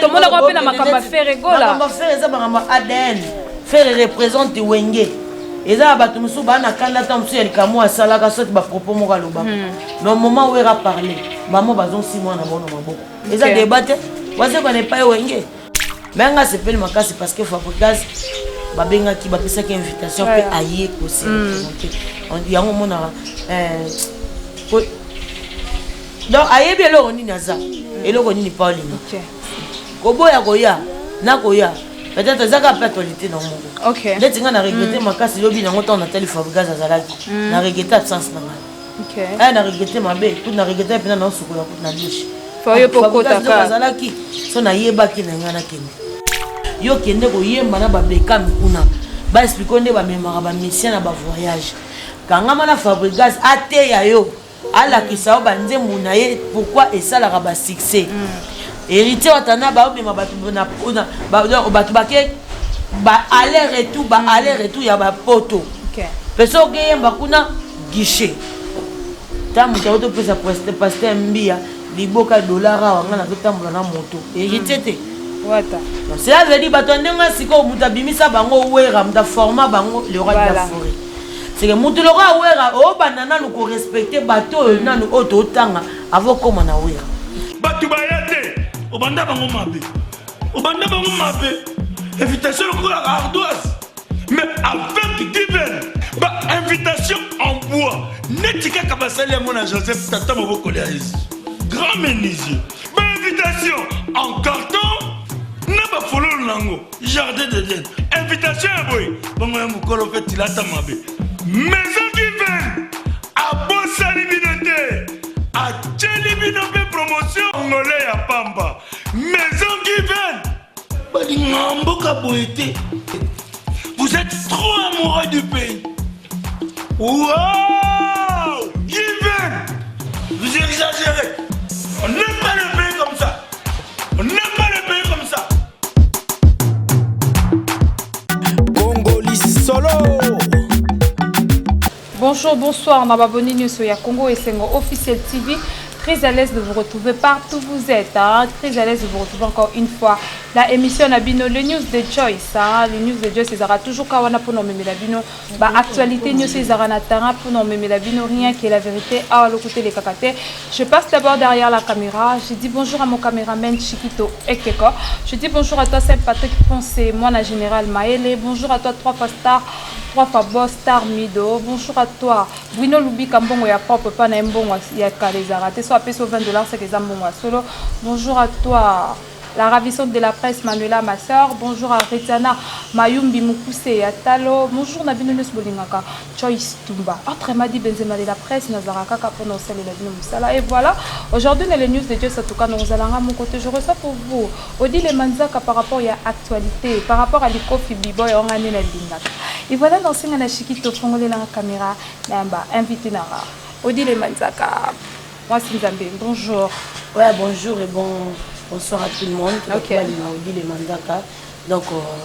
Tomonaka mpe na makambo ya Ferre Gola. Makambo ya Ferre eza makambo ya ADN. Ferre représente Wenge. Eza ya bato mosusu baa na kanda ntango mosusu ya likambo asalaka soki bapropos moko alobaka, mais au moment où Wera parle, bamo bazonsi mwana bango na maboko. Eza débat te, wazekwa na epai Wenge. Mais nga sepeli makasi parce que Fabregas babengaki, bapesaki invitation mpe aye kose représente yango. Omonaka, donc ayebi eloko nini aza, eloko nini pa olinga koboya koya na koya. Peut-être eza kaka mpe actualité na moko. Neti ngai na regrete makasi lobi nango ntango natali Fabregas azalaki, na regrete absence na ngai. Aya na regrete mabe kutu, na regrete mpena naosukola kutu na douche. Azalaki so nayebaki na ngai nakende. Yo kende koyemba na babekami kuna, baexplike nde bamemaka bamusicien na bavoyage. Kangama na Fabregas, ateya yo, alakisa yo banzembo na ye, pourquoi esalaka basuccès. Héritier Watana baomema bato, bato bake ba aller retour, ba aller retour ya bapoto. Mpe soki okeyemba kuna guichet, ta moto ako topesa pasteur Mbia liboka dollar awa, ngai nazotambola na moto Héritier te. Cela veut dire bato ya ndenge sikoyo, moto abimisa bango Wera, moto aforma bango le roi de la forêt. C'est que moto lokola Wera obanda nanu korespecte bato oyo nanu oyo totanga avant koma na Wera. Bato baya te, obanda bango mabe, obanda bango mabe. Invitation lokola ardoise, mais avec Given, bainvitation en bois neti kaka basali yango na Joseph, tata mobokoli ya Yesu, grand menuisier. Bainvitation en carton na bafololo nango, jardin d'Eden. Invitation ya boye bongo ya mokolo mpe tilata mabe. Maison Given abosani bino te, atieli bino mpe promotion ngole ya pamba. Maison Given balinga mboka boye te. Vous êtes trop amoureux du pays. Wow, Given, vous exagérez. On n'aime pas le pays comme ça, on n'aime pas le pays comme ça. Congoli solo. Bonjour, bonsoir, na baboni nyonso ya Congo Esengo Officiel TV. Très à l'aise de vous retrouver partout où vous êtes. Hein? Très à l'aise de vous retrouver encore une fois. La émission na bino, le news de Joyce. Hein? Le news de Joyce, ezara toujours kawana pour nous la bino. Ba actualité news ezara na terrain pour nous la bino, rien que la vérité. Ah, le côté les kakate. Je passe d'abord derrière la caméra. Je dis bonjour à mon caméraman Chiquito Ekeko. Je dis bonjour à toi, c'est Patrick Poncé, moi la générale Maële. Bonjour à toi, trois fois star, trois fois boss star Mido. Bonjour à toi, Bruno Lubika, mbongo ya propre pa na mbongo ya kala ezalaka te. So apesi 20 $, c'est que eza mbongo ya solo. Bonjour à toi, la ravissante de la presse Manuela, ma sœur. Bonjour à Retiana Mayumbi Mukuse ya Talo. Bonjour na bino nyonso bolingaka Choice Tumba. Autrement dit, Benzema de la presse, nazara kaka pour nous la bino musala. Et voilà, aujourd'hui dans les news de Dieu, en tout cas nous allons à mon côté, je reçois pour vous Odile Manzaka par rapport à actualité, par rapport à l'Ikofi Biboy on a na lingaka. Et voilà, dans singa na Chikito fongole la caméra namba invité nara. Odile Manzaka. Moi Nzambe, bonjour. Ouais, bonjour et bon bonsoir à tout le monde. Odile Manzaka. Donc,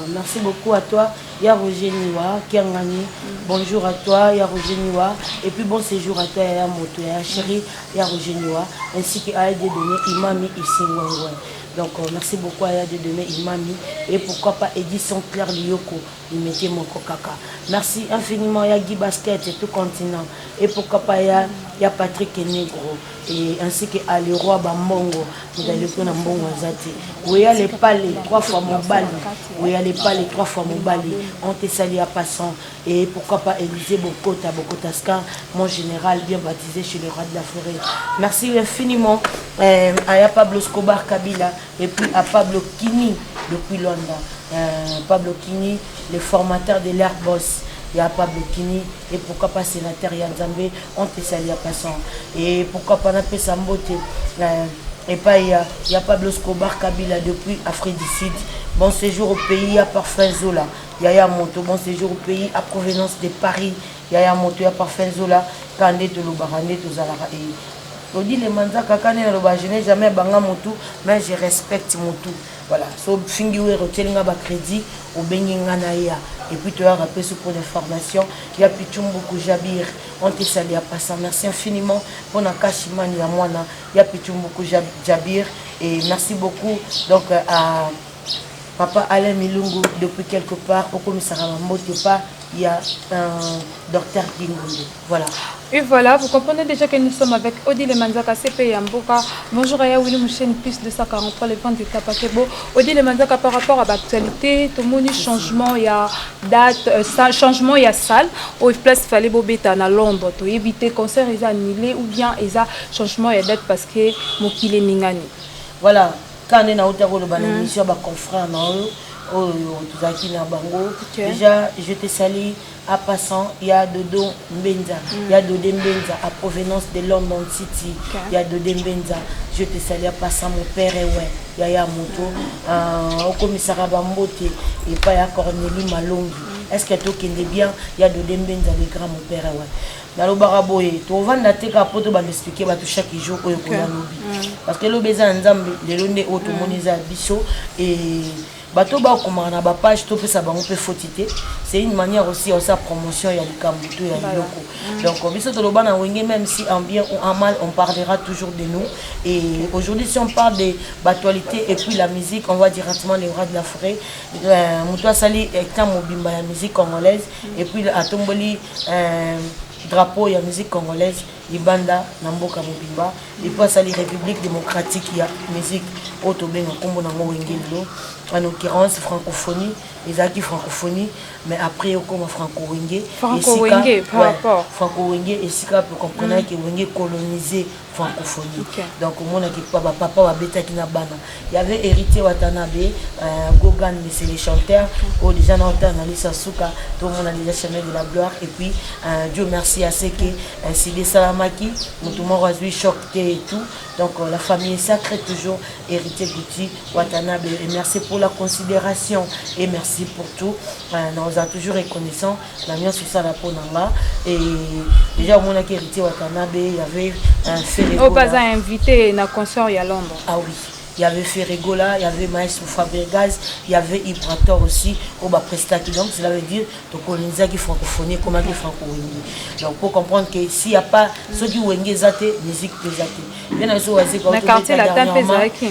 merci beaucoup à toi, Ya Roger Niwa, Kiangani. Bonjour à toi, Ya Roger Niwa. Et puis bon séjour à toi, Ya Moto, Ya Chéri, Ya Roger Niwa. Ainsi que Aïe Donné, Imami Isingwangwe. Donc, merci beaucoup à Ya Donné, Imami. Et pourquoi pas Édition Claire Lyoko, Limete Moko Kaka. Merci infiniment, Ya Guy Basket et tout continent. Et pourquoi pas Ya Patrick Negro. Et ainsi que Ali Roi Bambongo. Moto na mbongo aza te. Oya le pale trois fois mobali, oya le pale trois fois mobali, on te sali ya passant. Et pourquoi pas Élysée Bokota Bokota Scar, mon général bien baptisé chez le roi de la forêt. Merci infiniment à Pablo Escobar Kabila et puis à Pablo Kini depuis Londres. Pablo Kini, le formateur de l'air boss, il y a Pablo Kini. Et pourquoi pas sénateur Yanzambe, on te salue à passant. Et pourquoi pas napesa mbote epai ya Pablo Escobar Kabila depuis Afrique du Sud. Bon séjour au pays ya Parfum Zola, Yaya Moto. Bon séjour au pays à provenance de Paris, Yaya Moto ya Parfum Zola. Ka nde tolobaka, nde tozalaka e Odile Manzaka kaka nde naloba: je n'ai jamais banga motu, mais je respecte motu. Voilà, so fingi were, otieli nga bacrédit, obengi nga na ya. Et puis toyaka mpe so pour l'information ya Pichumbuku Jabir, on te salue à passant. Merci infiniment mpona kashimani ya mwana ya Pichumbuku Jabir. Et merci beaucoup donc à papa Alain Milungu depuis quelque part, okomisaka bambote pa ya docteur Kingundu. Voilà. Et voilà, vous comprenez déjà que nous sommes avec Odile Manzaka, CP Yamboka. Bonjour à Willy Mouchen, plus 243, les ventes de Tapakebo. Odile Manzaka, par rapport à l'actualité, tout le monde changement, il y a date, changement, il y a salle. Au place, il fallait bobeta à Londres. To éviter concert, ils ont annulé ou bien ils ont changement, il y a date parce que mokili eningani. Voilà, quand on est dans la émission, bah, confrère, non, oh, tozalaki na bango. Déjà, je te salue. À passant, il y a Dodo Mbenza. Il y a Dodé Mbenza à provenance de London City. Il y a Dodé Mbenza. Je te salue à passant, mon père est ouais. Yaya Moto. Au commissariat Bambote et pas ya Cornélie Malongi. Est-ce que tu connais bien? Il y a Dodé Mbenza, le grand mon père est ouais. Nalobaka boye, tovanda te kaka po tobanda expliquer bato chaque jour oyo koya lobi, parce que lobi eza ya Nzambe, lelo nde oyo tomoni eza ya biso. E bato bakomaka na bapage, topesa bango mpe foti te, c'est une manière aussi ya osala promotion ya likambo to ya biloko. Donc biso toloba na Wenge, même si en bien ou en mal, on parlera toujours de nous. Et aujourd'hui, si on parle de l'actualité et puis la musique, on va directement les rois de la forêt, moto asali état mobimba ya musique congolaise et puis atomboli drapeau ya musique congolaise libanda na mboka mobimba, et puis asali République démocratique ya musique oyo tobenga nkombo nango Wenge lelo. En l'occurrence, francophonie ezalaki francophonie, mais après okoma franco Wenge. Franco Wenge, par rapport. Franco Wenge, esika pe comprenaki ke Wenge colonisé francophonie. Donc omonaki pa bapapa babetaki na bana. Il y avait Héritier Watanabe, Gogan, mais c'est les chanteurs oyo déjà na otala na lisa suka, tomona déjà chemin de la gloire. Et puis Dieu merci à ce que ainsi esalamaki, moto moko azwi choc te et tout. Donc la famille est sacrée toujours, Héritier Guti Watanabe, et merci pour la considération et merci pour tout. Nous avons toujours reconnaissant na nyonso osala mpo na nga. Et déjà omonaki Héritier Watanabe, il y avait un Ferre Oyo mpe aza invité na concert ya Londres. Ah oui, il y avait Ferre Gola, il y avait Maestro Fabregas, il y avait Ibrator aussi, au bas prestaki. Donc cela veut dire tocolonisaki francophonie, comment que franco Wenge. Donc pour comprendre que s'il n'y a pas ceux qui Wenge eza te, musique eza te. Bien sûr, wazeka. Na Quartier Latin mpe ezalaki.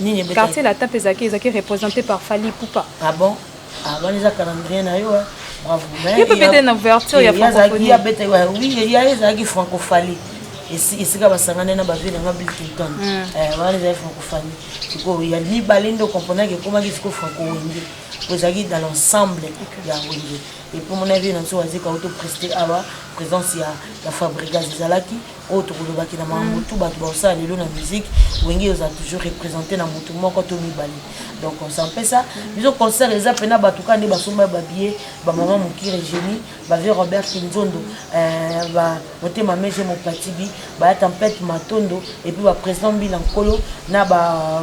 Nini ebetaki? Quartier Latin mpe ezalaki représenté par Fally Ipupa. Ah bon? Ah, wana eza calendrier na yo, hein. Bravo. Mais Ye mpe peut-être na ouverture ya francophonie. Ya beta, ouais, oui, ya ezalaki francophonie. Esika basangani na bavie nanga Bill Clinton. Wana ezali francophonie. Sikoyo ya mibale nde okomponaki ekomaki sikoyo franco Wenge. Po ezalaki dans l'ensemble ya Wenge. Et puis mona vie na biso wazeka auto prester awa présence ya Fabregas ezalaki oyo tokolobaki na makambo tu bato baosala lelo na musique. Wenge ozala toujours représenté na motu moko to mibale. Donc on s'en fait ça. Biso concert eza mpena bato kaka nde basomba babillet, bamama Mokire Génie, bavie Robert Kinzondo, motema mege mopatibi baya Tempête Matondo et puis baprésident Mbila Nkolo na ba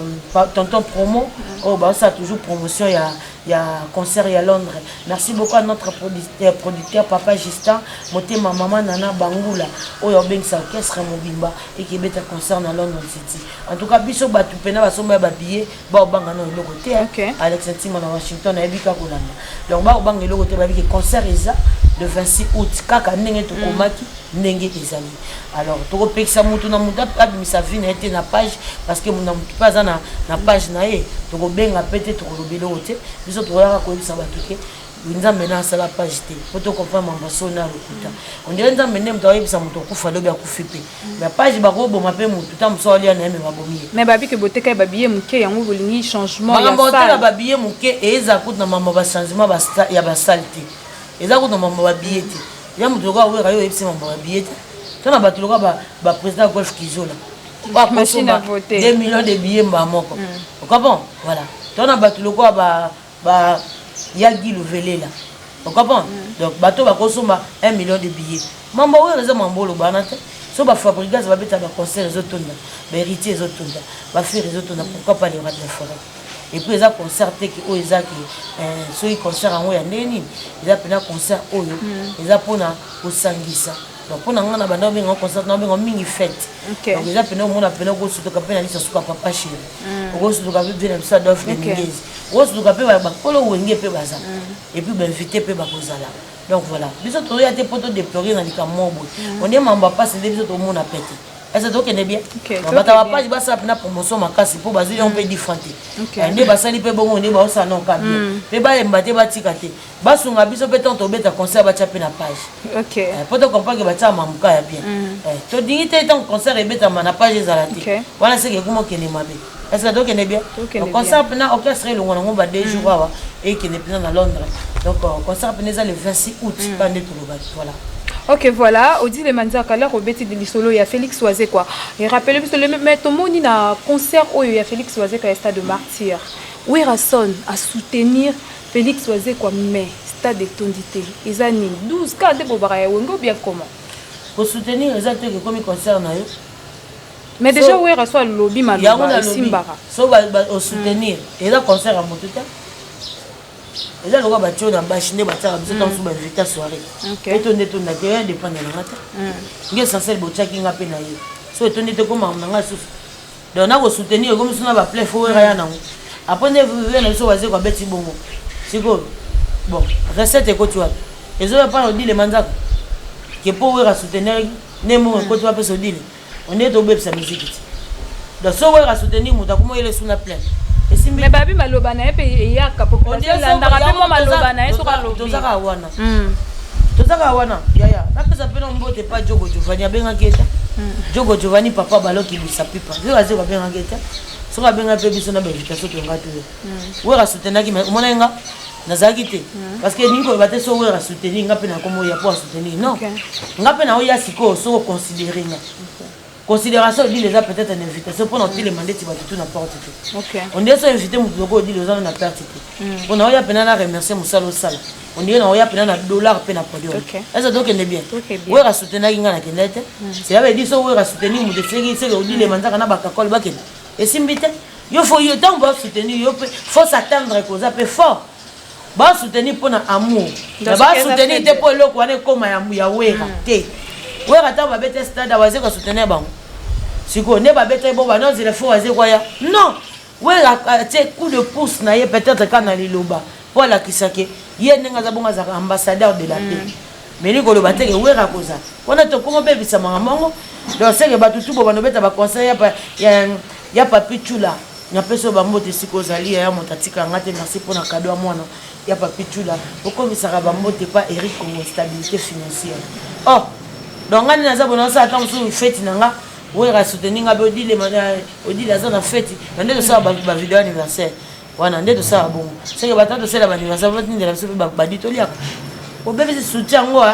tonton promo oyo baosala toujours promotion ya concert ya Londres. Merci beaucoup à notre producteur papa Justin Motema, mama Nana Bangula oyo abengisa orchestre mobimba ekebeta concert na London City. En tout cas, biso bato mpena basomba ya babillet, baobanga na eloko te, hein. Alex Ntima na Washington nayebi kaka kolanda. Donc baobanga eloko te, bayebi ke concert eza le 26 août kaka ndenge tokomaki, ndenge ezali. Alors tokopekisa mutu na mutu abimisa vie na ye te na page, parce que na mutu mpe aza na page na ye. Tokobenga mpe te, tokoloba eloko te. Biso tokoyaka koyebisa bato ke Nzambe na asala page te po tocomprendre mambo soni na lokuta. On dirait Nzambe nde moto ayebisa moto akufa lobi, akufi mpe. Mais page bakoboma mpe motu ta mosu aolia na ye, me babomi ye. Mais babi ke boteka ye babillet moke, yango bolingi changement ya Makambo oteka salle. Babillet moke eza kutu na mambo bachangement ya basale te, eza kutu na mambo babillet te. Ya moto lokola Wera, yo oyebisi mambo babillet te to na bato lokola baprésident ya Golf Kizola. Machine à voter. 2 millions de billets mba moko, ocomprend? Voilà, to na bato lokola ba ya Guy Luvelela, ocomprend? Donc bato bakosomba 1 million de billets, mambo oyo eza mambo olobana te. So baFabregas babeta baconcert ezotonda, bahéritier ezotonda, baFerre ezotonda, pourquoi pas le roi de la forêt? Et puis eza concert te ke oyo eza ke soki concert yango ya ndenge nini, eza mpena concert oyo eza mpona kosangisa. Donc mpona nga na banda obenga concert, na obenga mingi fête. Donc eza mpena omona mpena okosutuka mpe na liso suka papa chéri, okosutuka mpe na biso Adolphe Dominguez, okosutuka mpe bakolo Wenge mpe baza, et puis bainvité mpe bakozala. Donc voilà, biso tozoya te mpo todéplorer na likambo moko boye. Onde mambo apasi nde biso tomona pe te. Est-ce tokende bien? Bato ya bapage basala mpena promotion makasi mpo bazwi yango mpe 10 franc te. Nde basali mpe bongo, nde baosala nonka bien mpe bayemba te, batika te, basunga biso mpe. Ntango tobeta concert, batya mpe na page mpo tocomprendre ke batiaka mamuka ya bien. Todingi te ntango concert ebetama na page ezala te wana, seke ekoma okende mabe. Est ce que tokende bien? Concert mpena, orchestre elongwa nango ba 2 jours awa, ekende mpena na Londres. Donc concert mpena eza le 26 août, pa nde tolobaki, voilà. Ok, voilà, Odile Manzaka, là, obeti de lisolo, il y a Félix Wazekwa. Et rappelez le mais tomoni na concert oyo ya Félix Wazekwa ya Stade Martyr. Werrason a soutenir Félix Wazekwa, mais stade etondi te. Eza nini? 12 cas de bobara ya Wenge ou bien comment? Kosoutenir eza te ekomi concert na yo. Mais déjà Werrason alobi maloba esimbaka. So osoutenir, eza concert ya motu te, eza lokola batio na bashi nde batiaka biso ntango mosusu bainvite soirée, etondi etonda te, oya dépendre na nga te. Nge essentiel botiaki nga mpe na ye, so etondi te komaka na nga susu. Donc nakosoutenir ekomi so na baplein, fo Wera ya nango. Après nde ve na biso Wazeko abeti bongo. Sikoyo bon, recette ekoti wapi? Ezoya mpa na Odile Manzaka ke mpo Wera soutenir nde mongo ekoti wapi? Epesa Odile onde tobebisa miziki ti. Donc so Wera soutenir moto, akoma oyele su na plein, esimbi. Mais babi maloba na ye mpe eyaka, population elandaka mpe mwa maloba na ye soki alobi. Tozaka wana, tozaka wana yaya. Napesa mpe na mbote pa Jogo Giovanni, abengaki ete Jogo Giovanni papa baloki bisa pipa ve Wazeko abengaki ete soki abengaki mpe biso na bainvitation tonga toyo. Wera soutenaki, mais omonaki nga nazalaki te, parce que elingi koloba te so Wera soutenir nga mpe nakoma oya mpo asoutenir, non. Nga mpe naoya sikoyo soki oconsidere nga. Considération Odile eza peut-être une invitation mpona otelema ndeti bato tu na porte te. Ondie so invité motu loko Odile, oza na perte te mpona oya mpena na remercier mosala osala. Ondie na oya mpena na dollar mpe na podium. Eza tokende bien. Wera soutenaki nga, nakende te. Cela veut dire so Wera soutenir moto, eseki seke Odile Manzaka na bakakole bakende, esimbi te. Yo fo yo ntango basoutenir yo mpe faut s'attendre koza mpe fort. Basoutenir mpo na amour, mais basoutenir te mpo eloko wana ekóma ya Wera te. Wera ntango babeta stade, Wazeko asoutenir bango. Sikoyo nde babeta bo banozela fo Wazeko aya, non. Wera atie coup de pouce na ye peut-être kaka na liloba mpo alakisake ye ndenge aza bongo, azalaka ambassadeur de la paix. Mais ni koloba teke Wera kozala wana, tokoma obebisa makambo yango. Donc seke bato tu bo banobeta baconseil ya Papi Tshula. Napesi oyo bambote esika ozali, yaya moto atika nga te. Merci mpona kado ya mwana ya Papi Tshula. Okomisaka bambote pa Eric Congo, stabilité financière. Oh, donc nga nde naza bona osala ntango mosusu feti na nga, Wera soutenir nga mpe Odile, Odile aza na feti na nde tosala bavideo anniversaire wana, nde tosala bongo. Seke bato tosala baanniversaire, batindela biso mpe badi toliaka. Obebisi soutien yango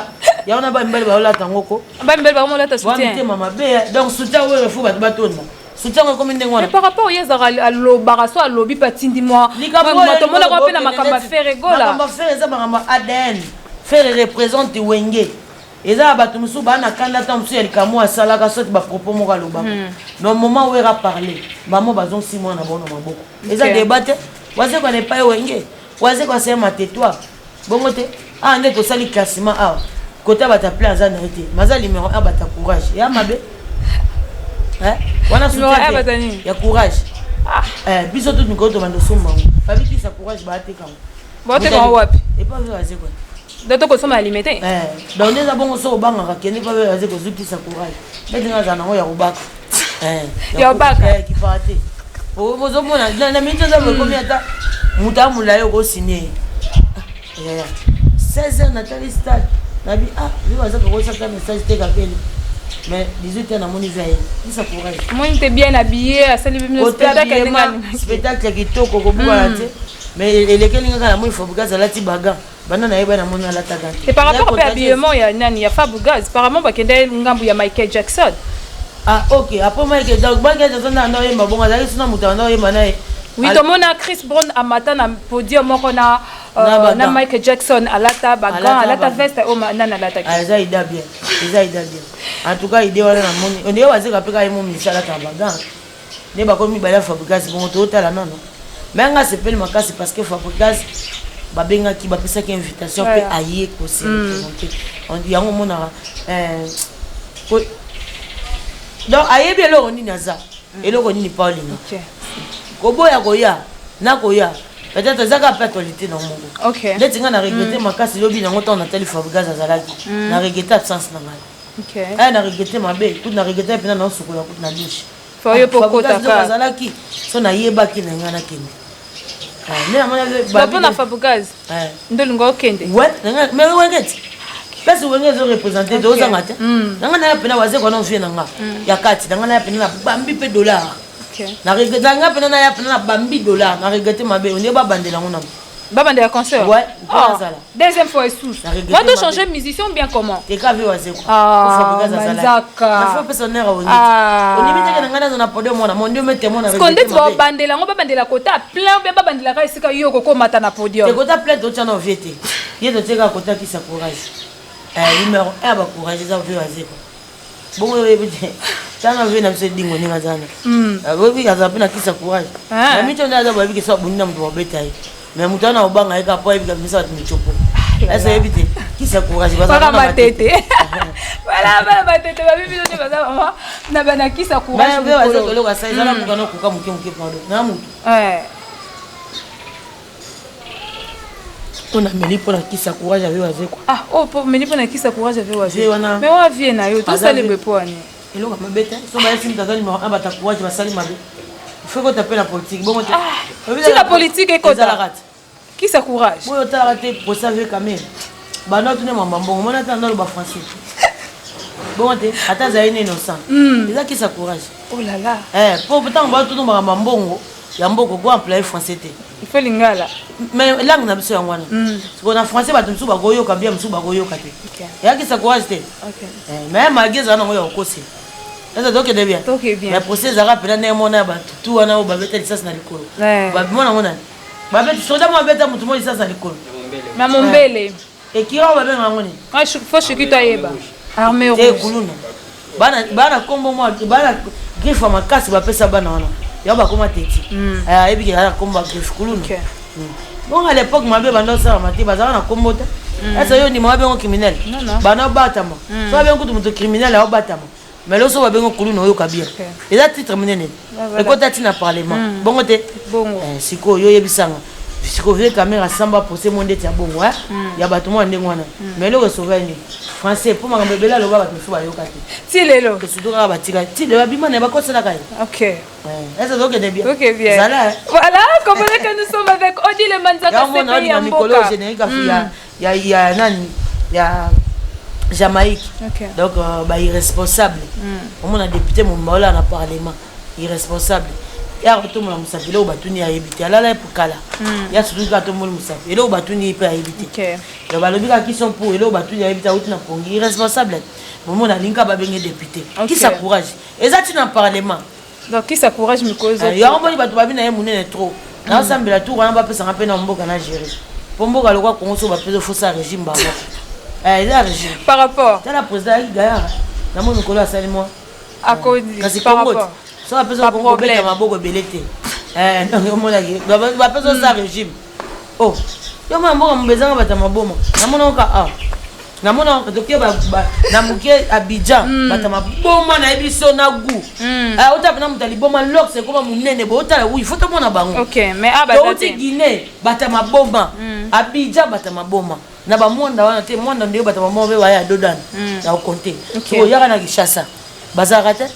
yango na bamibali baolata yango ko. Bamibali bakomolata soutien. Mitema mabe. Donc soutien oyo fo bato batonda soutien yango ekomi ndenge wana. Mais par rapport ye ezalaka, alobaka so alobi mpe atindi mwa tomonaka mpe na makambo ya Ferre Gola. Makambo ya Ferre eza makambo ya ADN. Ferre représente Wenge. Eza ya bato mosusu baa na kanda ntango mosusu ya likambo asalaka, soki bapropos moko alobaka. Mais moment Wera parle, bamo bazongisi mwana bango na maboko. Eza débat te. Wazeko na epai Wenge, Wazeko asema tais-toi bongo te. Awa nde tosali classement awa, kota bato ya plein aza na ye te, maza numéro 1 bato ya courage ya mabe wana, soutien ya courage. Biso tu mikolo tobanda osomba yango, babikisa courage, baateka yango. Baoteka yango wapi? Epa Wazeko. Donc tokosomba ya limete. Donc nde eza bongo, so obangaka, kende mpa Wazeko, ozwikisa courage. Neti nga azala nango ya kobaka. Ya kobaka. Kipaka te. Ozomona na miniti oza bokomi, ata moto amolayi okosigne ye. 16 heures natali stade, nabi ah, vi baza kokosaka message te kapele, mais 18 heures namoni vi aye kisa courage. Moni te bien habillé, asali bino spectacle. Spectacle kitoko, kobukana te. Mais elekeli nga kaka namoni Fabregas alati bagan, banda nayeba namoni alataka te. Et par rapport mpe habillement ya nani, ya Fabregas, apparemment bakende ngambu ya Michael Jackson. Ah ok, après Michael, donc Michael Jackson na anda oyemba bongo, azalaki suna moto anda oyemba na ye. Oui, tomona Chris Brown amata na podium moko na Michael Jackson, alata bagan, alata veste oyo nani alataki. Eza idée bien, eza idée bien. En tout cas idée wana namoni ondenge Wazeka mpe kaka ye mo misi alataka bagan, nde bakomi mibale ya Fabregas bongo. Totala nano, me nga sepeli makasi parce que Fabregas babengaki, bapesaki invitation mpe aye kose représente yango. Omonaka donc ayebi eloko nini aza, eloko nini pa olinga koboya koya na koya. Peut-être eza kaka mpe actualité na moko. Neti nga na regrete makasi lobi nango ntango natali Fabregas azalaki, na regrete absence na ngai. Aya na regrete mabe kutu, na regrete mpena, naosukola kutu na douche. Fo yo mpo okota kaka. Azalaki so nayebaki na ngai nakende. Nde namoni mpo na Fabregas nde olinga okende. Mais Wenge ti place Wenge ezoreprésente te, ozanga te. Na ngai naya mpena Wazekwa na vie na nga ya kati na ngai, naya mpena na bambi mpe dollar na nga mpena, naya mpena na bambi dollar, na regrete mabe onde babandela yango nano. Babandela concert. Ouais. Oh, deuxième fois esusu wato changer musicien ou bien comment? Teka ve Wazekwa. Ah, manzaka. Pesa honneur Wenge. Ondimi teke na ngai naza na podium wana, mon Dieu, mete mona. Siko ndeti babandela yango, babandela kota plein ou bien babandelaka esika yo kokomata na podium? Te, kota plein totya na vie te, ye totieka kota kisa courage, numéro 1 bacourage eza vie Wazekwa. Bongo oyebi te, tanga vie na biso edingo ndenge aza na oyebi azala mpe na kisa courage na mito nde aza boyebi ke so abundi na moto babeta ye, mais moto wana obanga ye kaka po ayebi kabimisa bato micopo ese oyebi te kisa courage. Baka matete, voilà, bana matete babi bino nde baza mama na bana kisa courage. Eloko asali ezala moka nokoka moke moke, pardon, na motu mpo nameli mpo na kisa courage ave Wazekwa. Ah, oh, po meli mpo na kisa courage ave Wazekwa, mais wa vie na yo tosali boye mpo wani? Eloko mabe te, so bayesi moto aza numéro 1, bata courage basali mabe, faut ekota mpe na politique bongo te. Ti na politique ekota kisa courage. Boyo otalaka te procès avec Kamerhe, banda otuna mamba mbongo mona ata ndaloba français bongo te, ata azali ne innocent, eza kisa courage. Oh là là. Po ntango batuna makambo mbongo ya mboka, ko employe français te. Il faut lingala. Mais langue na biso yango wana. Sikoyo na français bato mosusu bakoyoka bien, mosusu bakoyoka te. Eyakisa courage te, mais malgré ezala nango ya kokosela, eza tokende bien. Mais procès ezalaka mpena ndenge mona ya bato tu wana oyo babeta lisasi na likolo, mona yango nani babeti, soda mo abeta motu mo lisasi na likolo. Na mombele. Ekira oyo babenga yango nini? Fo shikito ayeba armée rouge. Kuluna bana kombo mwa bana griffe ya makasi bapesa bana wana, yango bakoma teti, ayebi ke na kombo ya griffe kuluna. Bongo à l'époque mabe banda osalama te, bazalaka na kombo te. Ese yo ndima babengo criminel, bana obatama, so babengo kutu moto criminel aobatama, mais loso babengo kuluna, oyoka bien, eza titre monene, ekota ntina parlement bongo te. Sikoyo yo oyebisanga, sikoyo vie Kamerhe asamba procès mo ndeti ya bongo ya bato mwa ndenge wana, mais eloko esauva nini? Français, mpo makambo ebele aloba bato mosusu bayoka te. Ti lelo. Surtout kaka batika ti lelo abima na ye, bakoselaka ye. Ese tokende bien. Ok, bien. Zala. Voilà, comprenez que nous sommes avec Odile Manzaka CPI ya mboka. Générique ya nani, ya Jamaïque. Donc ba irresponsable, omona député momba ola na parlement, irresponsable ya kotombola mosapi, eloko batuni ayebi te, alala ye kala ya surtout kaka tomboli mosapi, eloko batuni ye mpe ayebi te. Donc balobi kaka qui sont pour, eloko batuni ayebi te, awuti na pongi, irresponsable. Bomona alingi kaka babenge député, kisa courage eza ntina parlement. Donc kisa courage mikolo. Yango moni bato babi na ye monene trop, naosambela tour wana bapesanga mpe na mboka na gérer, mpo mboka lokwa Kongo so bapesa fosa régime bango, eza régime. Par rapport Tala président ayaki gayara na mo mikolo asali mwa Akodi. Kasi Kongo so bapesa Kongo kobeta maboko ebele te, donc omonaki bapesa osa régime. Oh, yo mona mboka mobezanga bato ya maboma, namonaka awa, namona toke na moke Abidjan, bato ya maboma nayebi so na gu ota mpena moto ya liboma lox ekoma monene boye, otala wi faut tomona bango. Touti Guinée, bato ya maboma, Abidjan bato ya maboma na bamwanda wana te, mwanda nde bato ya maboma mpe baya dodane ya okonte. Oyaka na Kinshasa bazalaka te.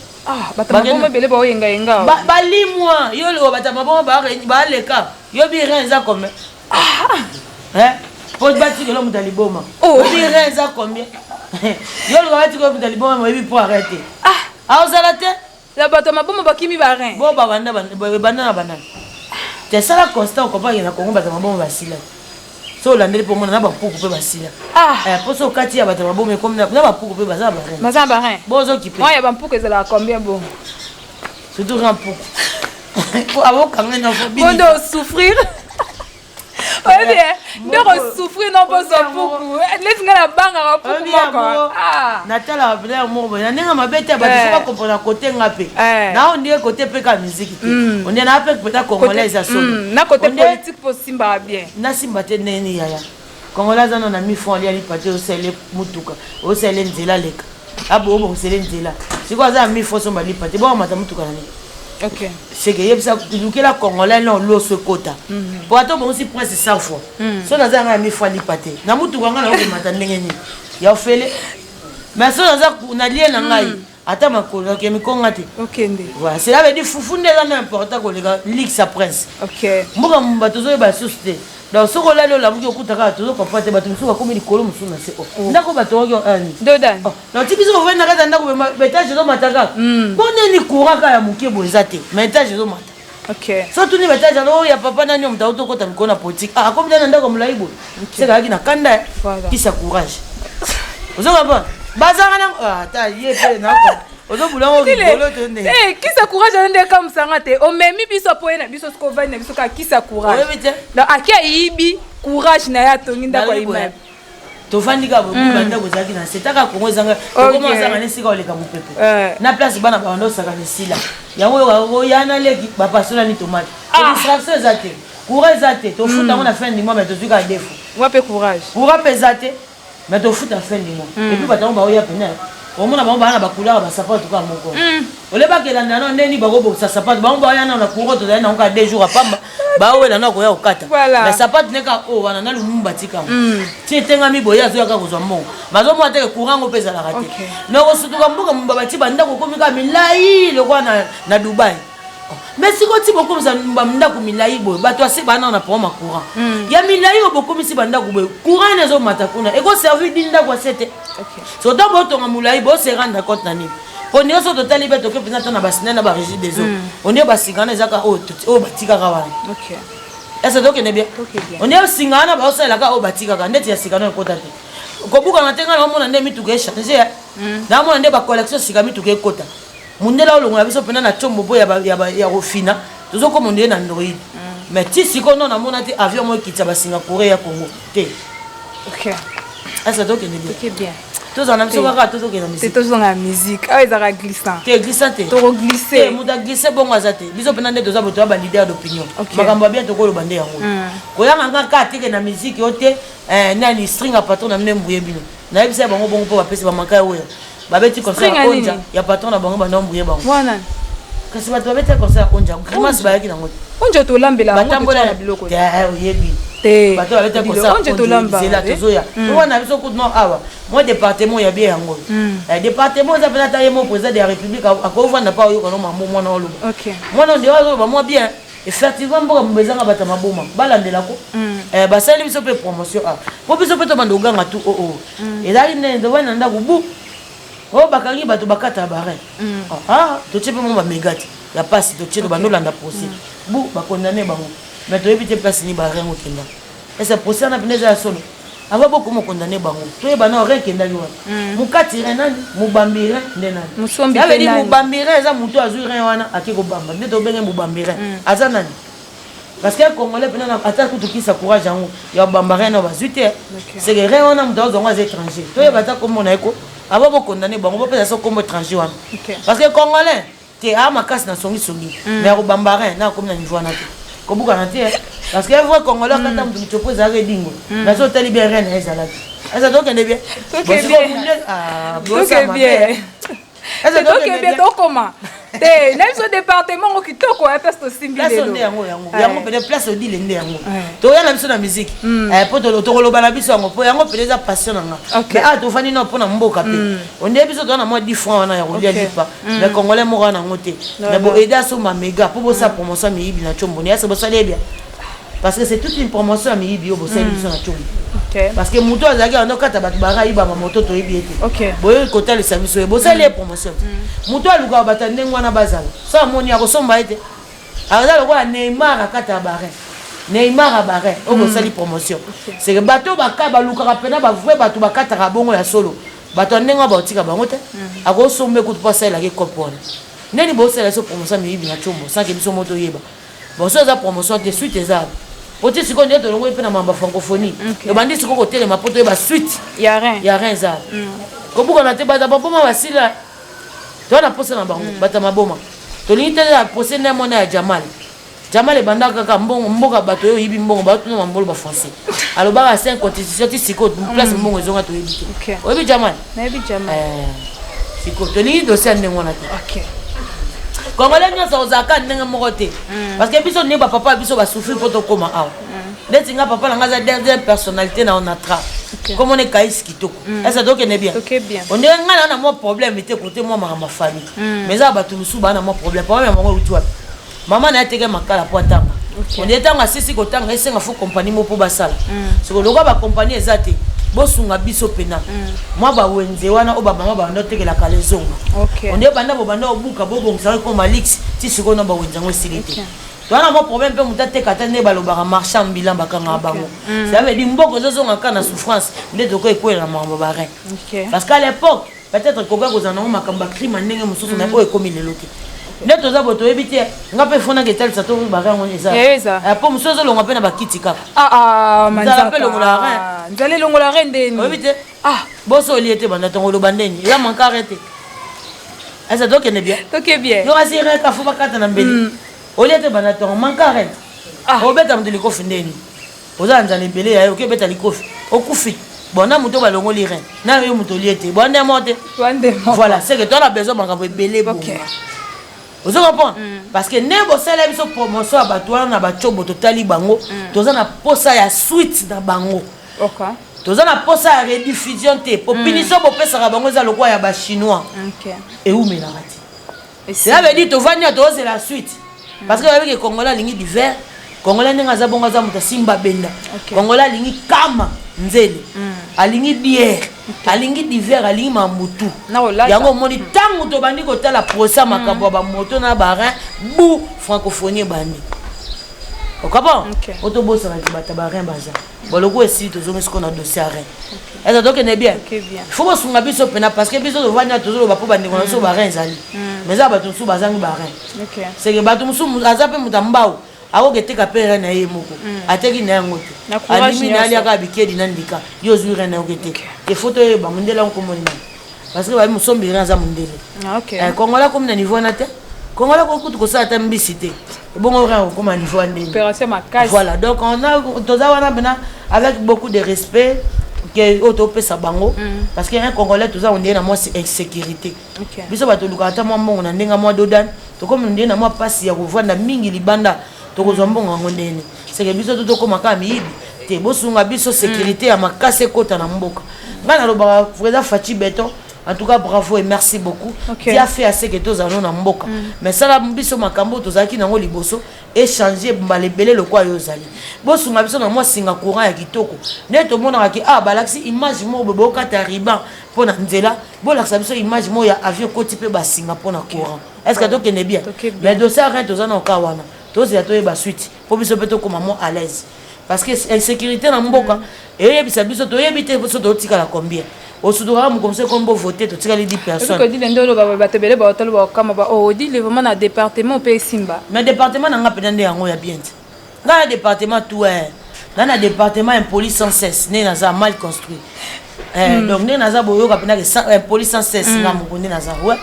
Bato maboma ebele baoyengayenga. Balimwa yo loba bato ya maboma baleka yo bi rein eza combien po batikela moto ya liboma? Obi rein eza combien? Yo loba batikela moto ya liboma, oyebi po arrête aozala te. Na bato ya maboma bakimi barein. Bo babanda ebanda na banani te, sala constat, okomprendre na Kongo bato ya maboma basila. So olandeli mpo omona na bapuku mpe basila, mpo so okati ya bato ya maboma ekomi na bapuku mpe baza na barein. Baza na barein. Bozokipe. Ya bampuku ezalaka combien bongo? Surtout ran puku abokanga na bonde osouffrir, oyebi nde kosouffrir no mposo puku neti ngai nabangaka puku moko. Natalaka pena moko boye na ndenge mabe te, bato so bakomprendre kote nga mpe na ondie kote mpe ka musique te, ondie na mpe peta congolais eza solo. Na kote politique mpo osimbaka bien. Nasimba te ndenge yaya congolais aza no na mifon, alia lipa te, osele mutuka, osele nzela leka abo obongisele nzela, sikoyo aza na mifon somba lipa te, bokamata mutuka na nini? Seke yebisa lukela congolais non loso ekota po ata obongisi prince 100 fois, so naza yanga ya mifo alipa te na mutuka nga naokomata ndenge nini ya ofele? Mais soki naza nalie na ngai, ata makolo nakende mikonga te. Okende. Voilà, cela veut dire fufu nde eza na important koleka lix ya prince. Mboka bato ozoyeba lisusu te. Donc soki olali, olamuki, okuta kaka tozocomprendre te. Bato mosusu bakomi likolo, mosusu na se. Ndako bato oki Dodan. Donc ti biso kovandi na kati ya ndako, baétage ezomata kaka. Mpo nini? Courant kaka ya moke boye eza te, mais étage ezomata. So tuni baétage yango oyo ya papa nani? Oyo moto autokota mikolo na politique akomi na ndako ya molai boye, sekayaki na kanda. Kisa courage, ozokomprendre, bazalaka na ata ye mpe ozobulango likolo to nde. Kisa courage wana nde ekamusanga te. Omemi biso po ye na biso, soki ovandi na biso kaka kisa courage. Oyebi te. Donc aki ayibi courage na ye, atongi ndako ya immeuble. Tovandi kaka boye, bandako ezalaki na se. Taka Kongo ezanga, okoma ozanga na esika oleka mopepe na place bana babanda osaka na esila yango. Oyo oya na leki bapasolani tomate, distraction eza te, courant eza te. Tofuta yango na fin du mois, mais tozwi kaka defo. Wa mpe courage. Courant mpe eza te, mais tofuta fin du mois. Et puis bato yango baoya pene, omona bango baa na bacouleur ya basapato kaka moko. Olebaka elanda no ndeni bakobokisa sapato bango, baoya nano na courant. Tozali nango kaka 2 jours apamba, baowela na koya kokata. Mais sapato ne kaka oyo wana na Lumumba tikama ti etengami boye, azoya kaka kozwa mbongo. Bazomona teke courant yango mpe ezalaka te. Mais kosutuka mboka momba, bati bandako okomi kaka milai lokola na Dubai. Mais sikoyo ti bokomisa bandako milai boye, bato ase baa nano na problème ya courant ya milai oyo. Bokomisi bandako boye, courant ene ezomata kuna, ekoservir di ndako ase te. So ntango botonga molai, bose rendre compte na nini? Po nyonso totali mpe toke mpenza ata na baSNEL na barégie des eaux, ondie basinga wana ezaka oyo batikaka wana. Ese tokende bien, ondie singa wana baosalelaka oyo batikaka ndeti ya sika no ekota te, kobukana te. Ngai naomona nde mituka echange, naomona nde bacollection sika mituka ekota. Mundele olongola biso mpena na tiombo mpo ya kofina, tozokoma ondie na Android. Mais ti sikoyo no namona te avion moko ekitisa basinga courant ya Congo te. Ese tokende bien, tozala na biso kaka, tozokenda musique. Tozonga musique awa, ezalaka glissant. Te, glissant te. Tokoglisse. Moto aglisse bongo aza te. Biso mpena nde toza boto ya baleader d'opinion. Makambo ya bien tokoloba nde yango. Koyanga nga kaka teke na musique yo te. Nani string ya patron na bino embuye bino? Nayebisa bango bongo mpo bapesi bamaka ya oyo babeti concert ya Onja ya patron na bango, banda mbuye bango. Kasi bato babeti concert ya Onja, grimace bayaki nango te. Onja tolambela yango biloko. Te, oyebi bato babeti concert zela, tozoya wana biso kutu no awa. Mwa département ya bien yango, département eza mpena ata ye mo président de la République akovanda mpa oyoka no mambo mwana oloba. Mwana nde azoloba mwa bien. Effectivement, mboka mobo ezanga bato ya maboma balandelako, basali biso mpe promotion a po biso mpe tobanda oganga tu oo ezalaki ndenge tovandi na ndako bu oyo bakangi bato bakata ya barein. Totie mpe mo bamega te ya pasi, totie tobanda olanda procès bu bakondane bango, mais toyebi te place nini barein okenda. Ese procès wana mpena eza ya solo? Avant bokoma okondane bango, toyeba na rein ekendaki wana mokati rein nani, mobambi rein nde nani? Avedi mobambi rein eza motu azwi rein wana ake kobamba nde tobenge mobambi rein aza nani? Parce que Congolais mpena ata kutu kisa courage yango ya bamba rein na bazwi te. C'est que rein wana moto azwa yango aza étranger. Toyeba ata kombo na ye ko avant bokondane bango, bopesa so kombo étranger wana, parce que Congolais te aa makasi na songisongi, mais ya kobamba rein na akomi na niveau wana te, kobukana te. Parce que vrai Congolais akata moto mitsopo ezalaka edingo, mais so otali bien, rein na ye ezalaki eza. Tokende bien. Toke bien, tokoma te na biso département ngo kitoko ya place tosimbi. Lelo nde yango, yango, yango pene place odile nde yango. Toya na biso na musique po tokoloba na biso yango, po yango pene eza passion na nga. Mais awa tofandi no mpo na mboka mpe onde biso toza na mwa 10 francs wana ya kolia lipa, mais Congolais moko wana yango te. Mais bo aider asomba méga mpo bosala promotion ya miyibi na Tshombo yase bosali ebia, parce que c'est toute une promotion ya miyibi oyo bosali biso na Tshombo, parce que moto azalaki ando kata bato baka yibama moto, toyebi ye te. Boye kotalisa biso ye, bosali ye promotion te. Moto alukaka bato ya ndenge wana bazala so amoni akosomba ye te. Aza lokola Neymar akata ya barein, Neymar ya barein oyo bosali promotion. C'est que bato baka balukaka mpena bavrai bato bakataka bongo ya solo. Bato ya ndenge wana baotika bango te, akosomba ekutu mpo asalelaki ekope wana. Ndeni bosala biso promotion ya miyibi na Tshombo sans que biso mo toyeba? Bon, so eza promotion te, suite eza po ti sikoyo nde tolongoli mpe na mamba francophonie, tobandi sikoyo kotelema mpo toyeba suite ya rein. Ya rein eza kobukana te. Bato baboma basila, toza na posa na bango. Bato ya maboma tolingi te ya procès nde mwana ya Jamal. Jamal ebanda kaka mbongo mboka, bato oyo oyibi mbongo baotuna mambolo bafrançais alobaka cinq constitution. Ti sikoyo place mbongo ezonga toyebi te. Oyebi Jamal? Nayebi Jamal. Sikoyo tolingi dossier ya ndenge wana te. Congolais nyonso ozalaka ndenge moko te, parce que biso nde bapapa biso basouffrir mpo tokóma awa. Neti nga, papa na nga aza deuxième personnalité na Onatra. Komona ekaisi kitoko. Ese tokende bien. Toke bien. Ondenge ngai na na mwa problème te kote mwa makambo ya famille, mais eza bato mosusu baa na mwa problème. Problème ya bango euti wapi? Mama na ye ateke makala po atanga. Ondenge ntango asisi kotanga, esenga fo compagnie mo mpo basala. Siko lokwa bacompagnie eza te, bosunga biso mpena mwa bawenze wana oyo bamama banda otekelaka lezonga. Onde banda bobanda obuka, bobongisaka ekoma lix ti sikoyo na bawenze yango esili te. Toza mwa problème mpe moto ateka ata nde balobaka marchand ambulant, bakangaka bango. Ça veut dire mboka ezozonga kaka na souffrance nde tokoki ekwela na makambo barein. Parce qu'à l'époque, peut-être koka kozala nango makambo ya crime ya ndenge mosusu, mais oyo ekomi lelo te. Nde toza boye, toyebi te. Nga mpe fonaka etalisa to barein yango eza. Eh, eza. Eh, po mosusu ezolongwa mpe na bakiti kaka. Ah, ah, Nzala manzaka. mpe elongola rein. Nzala elongola rein ndeni? Oyebi te. Ah. Boso olie te banda ntongo, oloba ndeni eza mankare te. Eza tokende bien. Toke bien. Yo kasi rein ka fo bakata na mbeli. Olie te banda ntongo, mankare. Ah. Obeta moto likofi ndeni? Oza na nzala ebele ya yo, oki obeta likofi, okufi. Bon, na moto balongoli rein na yo, moto olie te, bon, nde mo te. Wande moko. Voilà, c'est que toza na besoin makambo ebele bonga. Ozo comprendre? Parce que nde bosala biso promotion ya bato wana na batiobo, totali bango, toza na posa ya suite na bango. Toza na posa ya rediffusion te, po punition bopesaka bango eza lokwa ya bachinois, eumelaka te. Cela veut dire tovandi na tozela suite, parce que bayebi ke Congolais alingi divers. Congolais ndenge aza bongo, aza moto asimba benda. Congolais alingi kama nzele, alingi bière, alingi divers, alingi mambutu. Na kolata. Yango omoni, ntango tobandi kotala procès ya makambo ya bamoto na barein, bu francophonie ebandi okapon. Po tobosanaki bato ya barein baza boloko esili. Tozongi sikoyo na dossier ya rein. Eza tokende bien. Ok, bien. Faut bosunga biso mpena, parce que biso tovandi na tozoloba mpo bandeko na biso barein ezali, mais eza bato mosusu bazangi barein. Seke bato mosusu aza mpe moto ya mbau, akoki eteka mpe rein na ye moko, ateki na yango te. Na courage Alimi na nyonso. aliaka bikedi na ndika. Yo ozwi rein na yo ke te, efo toyeba mondele yango komoni nani, parce que babi mosombi rein aza mondele. Ah, ok. Eh, Congolais akomi na niveau wana te. Congolais akoki kutu kosala ata mbisi te, ebongo rein okóma niveau ya ndenge? Opération makasi. Voilà, donc on a toza wana mpena avec beaucoup de respect ke oyo topesa bango, parce que un Congolais toza ondenge na mwa insécurité. Biso bato olukaka ata mwa mbongo na ndenge ya mwa dodane, tokomi ndenge na mwa mpasi ya kovanda mingi libanda. Tokozwa mbongo yango ndeni? Seke biso to tokóma kaka miyibi te. Bosunga biso, sécurité ya makasi ekota na mboka. Ngai nalobaka, président Fatshi Béton, en tout cas bravo et merci beaucoup. Dia fait assez que tozala no na mboka, mais sala biso makambo oyo tozalaki nango liboso échange mbala ebele lokwa yo ozali. Bosunga biso na mwa singa courant ya kitoko nde tomonaka ke ah, balakisi image moko boye, bokata ruban mpo na nzela. Bolakisa biso image moko ya avion ekoti mpe basinga mpo na courant. Est ce que tokende bien? Toke bien. Mais dossier ya rein, toza na oka wana, tozela toyeba suite mpo biso mpe tokóma mo à l'aise, parce que insécurité na mboka eyebisa biso, toyebi te biso totikala combien. Osutukaka mokomso ekomi bovote, totikali 10 personnes. Odile nde oloba bato ebele baotala, bakokama ba oh, Odile vraiment na département mpe esimba. Mais département na nga mpenza nde yango ya bien te. Ngai na département tout, eh. Ngai na département impoli sans cesse, nde naza mal construit. Eh, donc nde naza boyoka mpenza ke impoli sans cesse. Nga moko nde naza, ouais,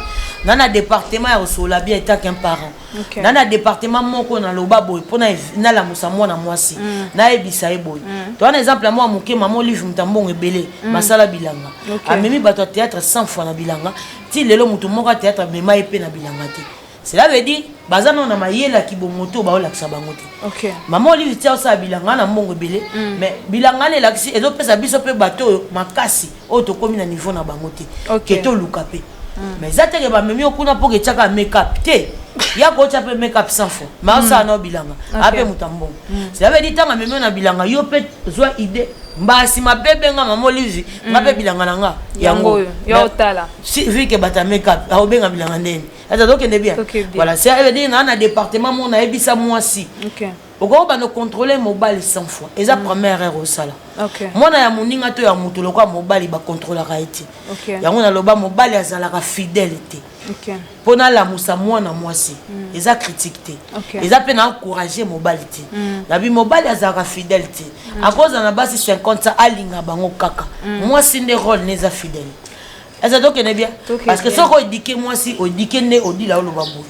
nga na département ya kosola bien étant qu'un parent. Nga na département moko naloba boye mpona nalamusa mwana mwasi, nayebisa ye boye. Toza na exemple ya mwa moke, mama Olive, moto ya mbongo ebele, masala bilanga. Amemi bato ya théâtre 100 fois na bilanga. Ti lelo moto moko ya théâtre amema ye mpe na bilanga te. Cela veut dire baza nano na mayele ya kibongo te, oyo baolakisa bango te. Mama Olive tia osala bilanga na mbongo ebele, mais bilanga wana elakisi, ezopesa biso mpe bato oyo makasi oyo tokómi na niveau na bango te. Ke toluka mpe, mais eza teke bamemi yo kuna mpo ketiaka make-up te. Ya kotia mpe make-up 100 fois, mais osala nao bilanga ape moto ya mbongo. Cela veut dire ntango amemi yo na bilanga, yo mpe zwa idée mbasi mabe, benga mama Olive, nga mpe bilanga na nga. Yango oyo yo otala. Si vu que bato ya make-up aobenga bilanga ndeni, eza tokende bien. Toke bien. Voilà, ça veut dire na département mo nayebisa mwasi, okoki banda contrôler mobali 100 fois, eza première erreur osala. Mwana ya moninga to ya moto lokola mobali, bacontrôlaka ye te. Yango naloba, mobali azalaka fidèle te. Mpo nalamusa mwana mwasi, eza critique te, eza mpe na encourage mobali te. Nabi mobali azalaka fidèle te. Akozala na basi 50, sa alinga bango kaka. Mwasi nde rôle ne eza fidèle. Eza tokende bien. Parce que soki oéduquer mwasi, oéduquer nde odila oloba boye.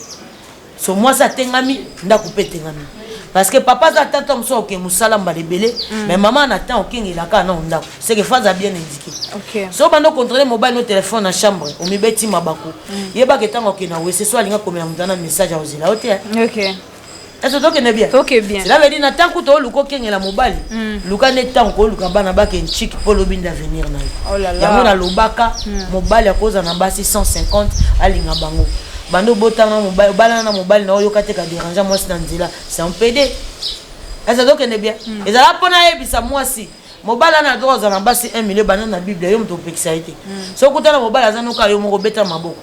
So mwasi atengami, ndako mpe etengami, parce que papa aza tata mosusu akokende mosala mbala ebele, mais mama na temps okengelaka na ndako, c'est que faza bien indiqué. So banda ocontrôle mobali no telefone na chambre, omibeti mabaku. Yebaka ntango akende na wese, so alinga komela moto na message, akozela yo te. Est-ce que tokende bien? Toke bien. Cela veut dire na ntango kuta oluka okengela mobali, luka nde ntango koluka bana bake ntiki mpo lobi nde avenir na yo. Oh là là. Yango nalobaka, mobali akozala na basi 150, alinga bango. Bando obotana mobali, obalana na mobali na oyoka te ka déranger mwasi na nzela, c'est un PD. Est-ce que tokende bien? Ezala mpo nayebisa mwasi, mobali ana droit ozala na basi 1 million. Banda na Bible, yo moto opekisa ye te. Soki okutana mobali aza noka, yo moko obeta maboko,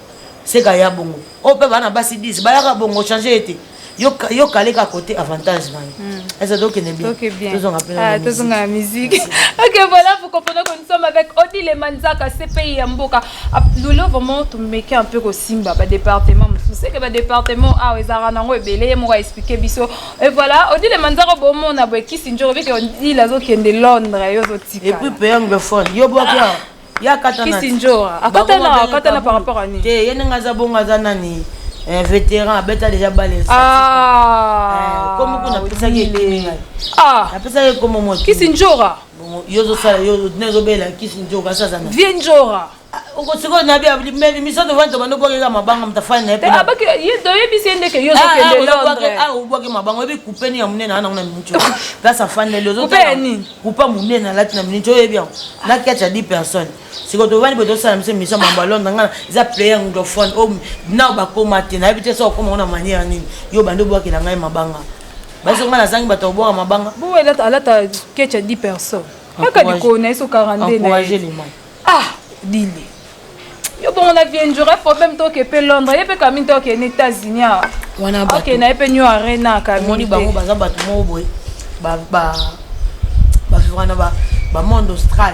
seka ya bongo. Oyo mpe baa na basi 10, bayaka bongo, change ye te. Yo kaleka côté avantage na yo. Est-ce que tokende bien? Ok, bien. Tozonga mpe Ah, na tozonga na musique. Ok, voilà, vous comprenez que nous sommes avec Odile Manzaka, CPI ya mboka. Ah, lelo vraiment tomeki un peu kosimba ba département mosusu. C'est que ba département awa ezalaka nango ebele, ye moko aexpliquer biso. Et voilà, Odile Manzaka, bomona boye kisi njoro bike Odile azokende Londres, yo Et ozotikala. puis pays anglophone, yo bwaki awa ya katana. Kisi njora akatana, akatana par rapport à nini? Te, ye ndenge aza bongo, aza nani, vétéran, abeta déjà bale. Ah, Kombo kuna napesaki ekimi ngai. Ah, napesaki kombo mo. Kisi njora. Bongo yo ozosala, yo ne ozobela kisi njoka, asi aza na Vie njora. Sikoyo nabi émission tovandi, tobandi obwaki kaka mabanga, moto afandi na ye. Te, abaki ye, toyebisi ye ndeke yo ozokende Londres. Obwaki mabanga, oyebi coupe ya monene aa nango na miniti oyo place afandeli. Coupe ya nini? Coupe monene alati na miniti oyo, oyebi yango na kati ya 10 personnes. Sikoyo tovandi boye, tosala biso émission mambo ya Londres. Ngana eza player anglophone oyo na bakoma te, nayebi te so okoma ngo na manière nini. Yo bandi obwakela ngai mabanga, baso ngai nazangi bato obwaka mabanga. Bo alata, alata ketch ya 10 personnes kaka likolo na ye so 42 na Encourage ye. Les mains. Ah, dile yo bongo na vie njora problème, toke mpe Londres, ye mpe kami toke na États-Unis awa. Wana bato Okende na ye mpe New Arena. Omoni kami bango te. Baza bato moko boye bavivre na bamonde austral.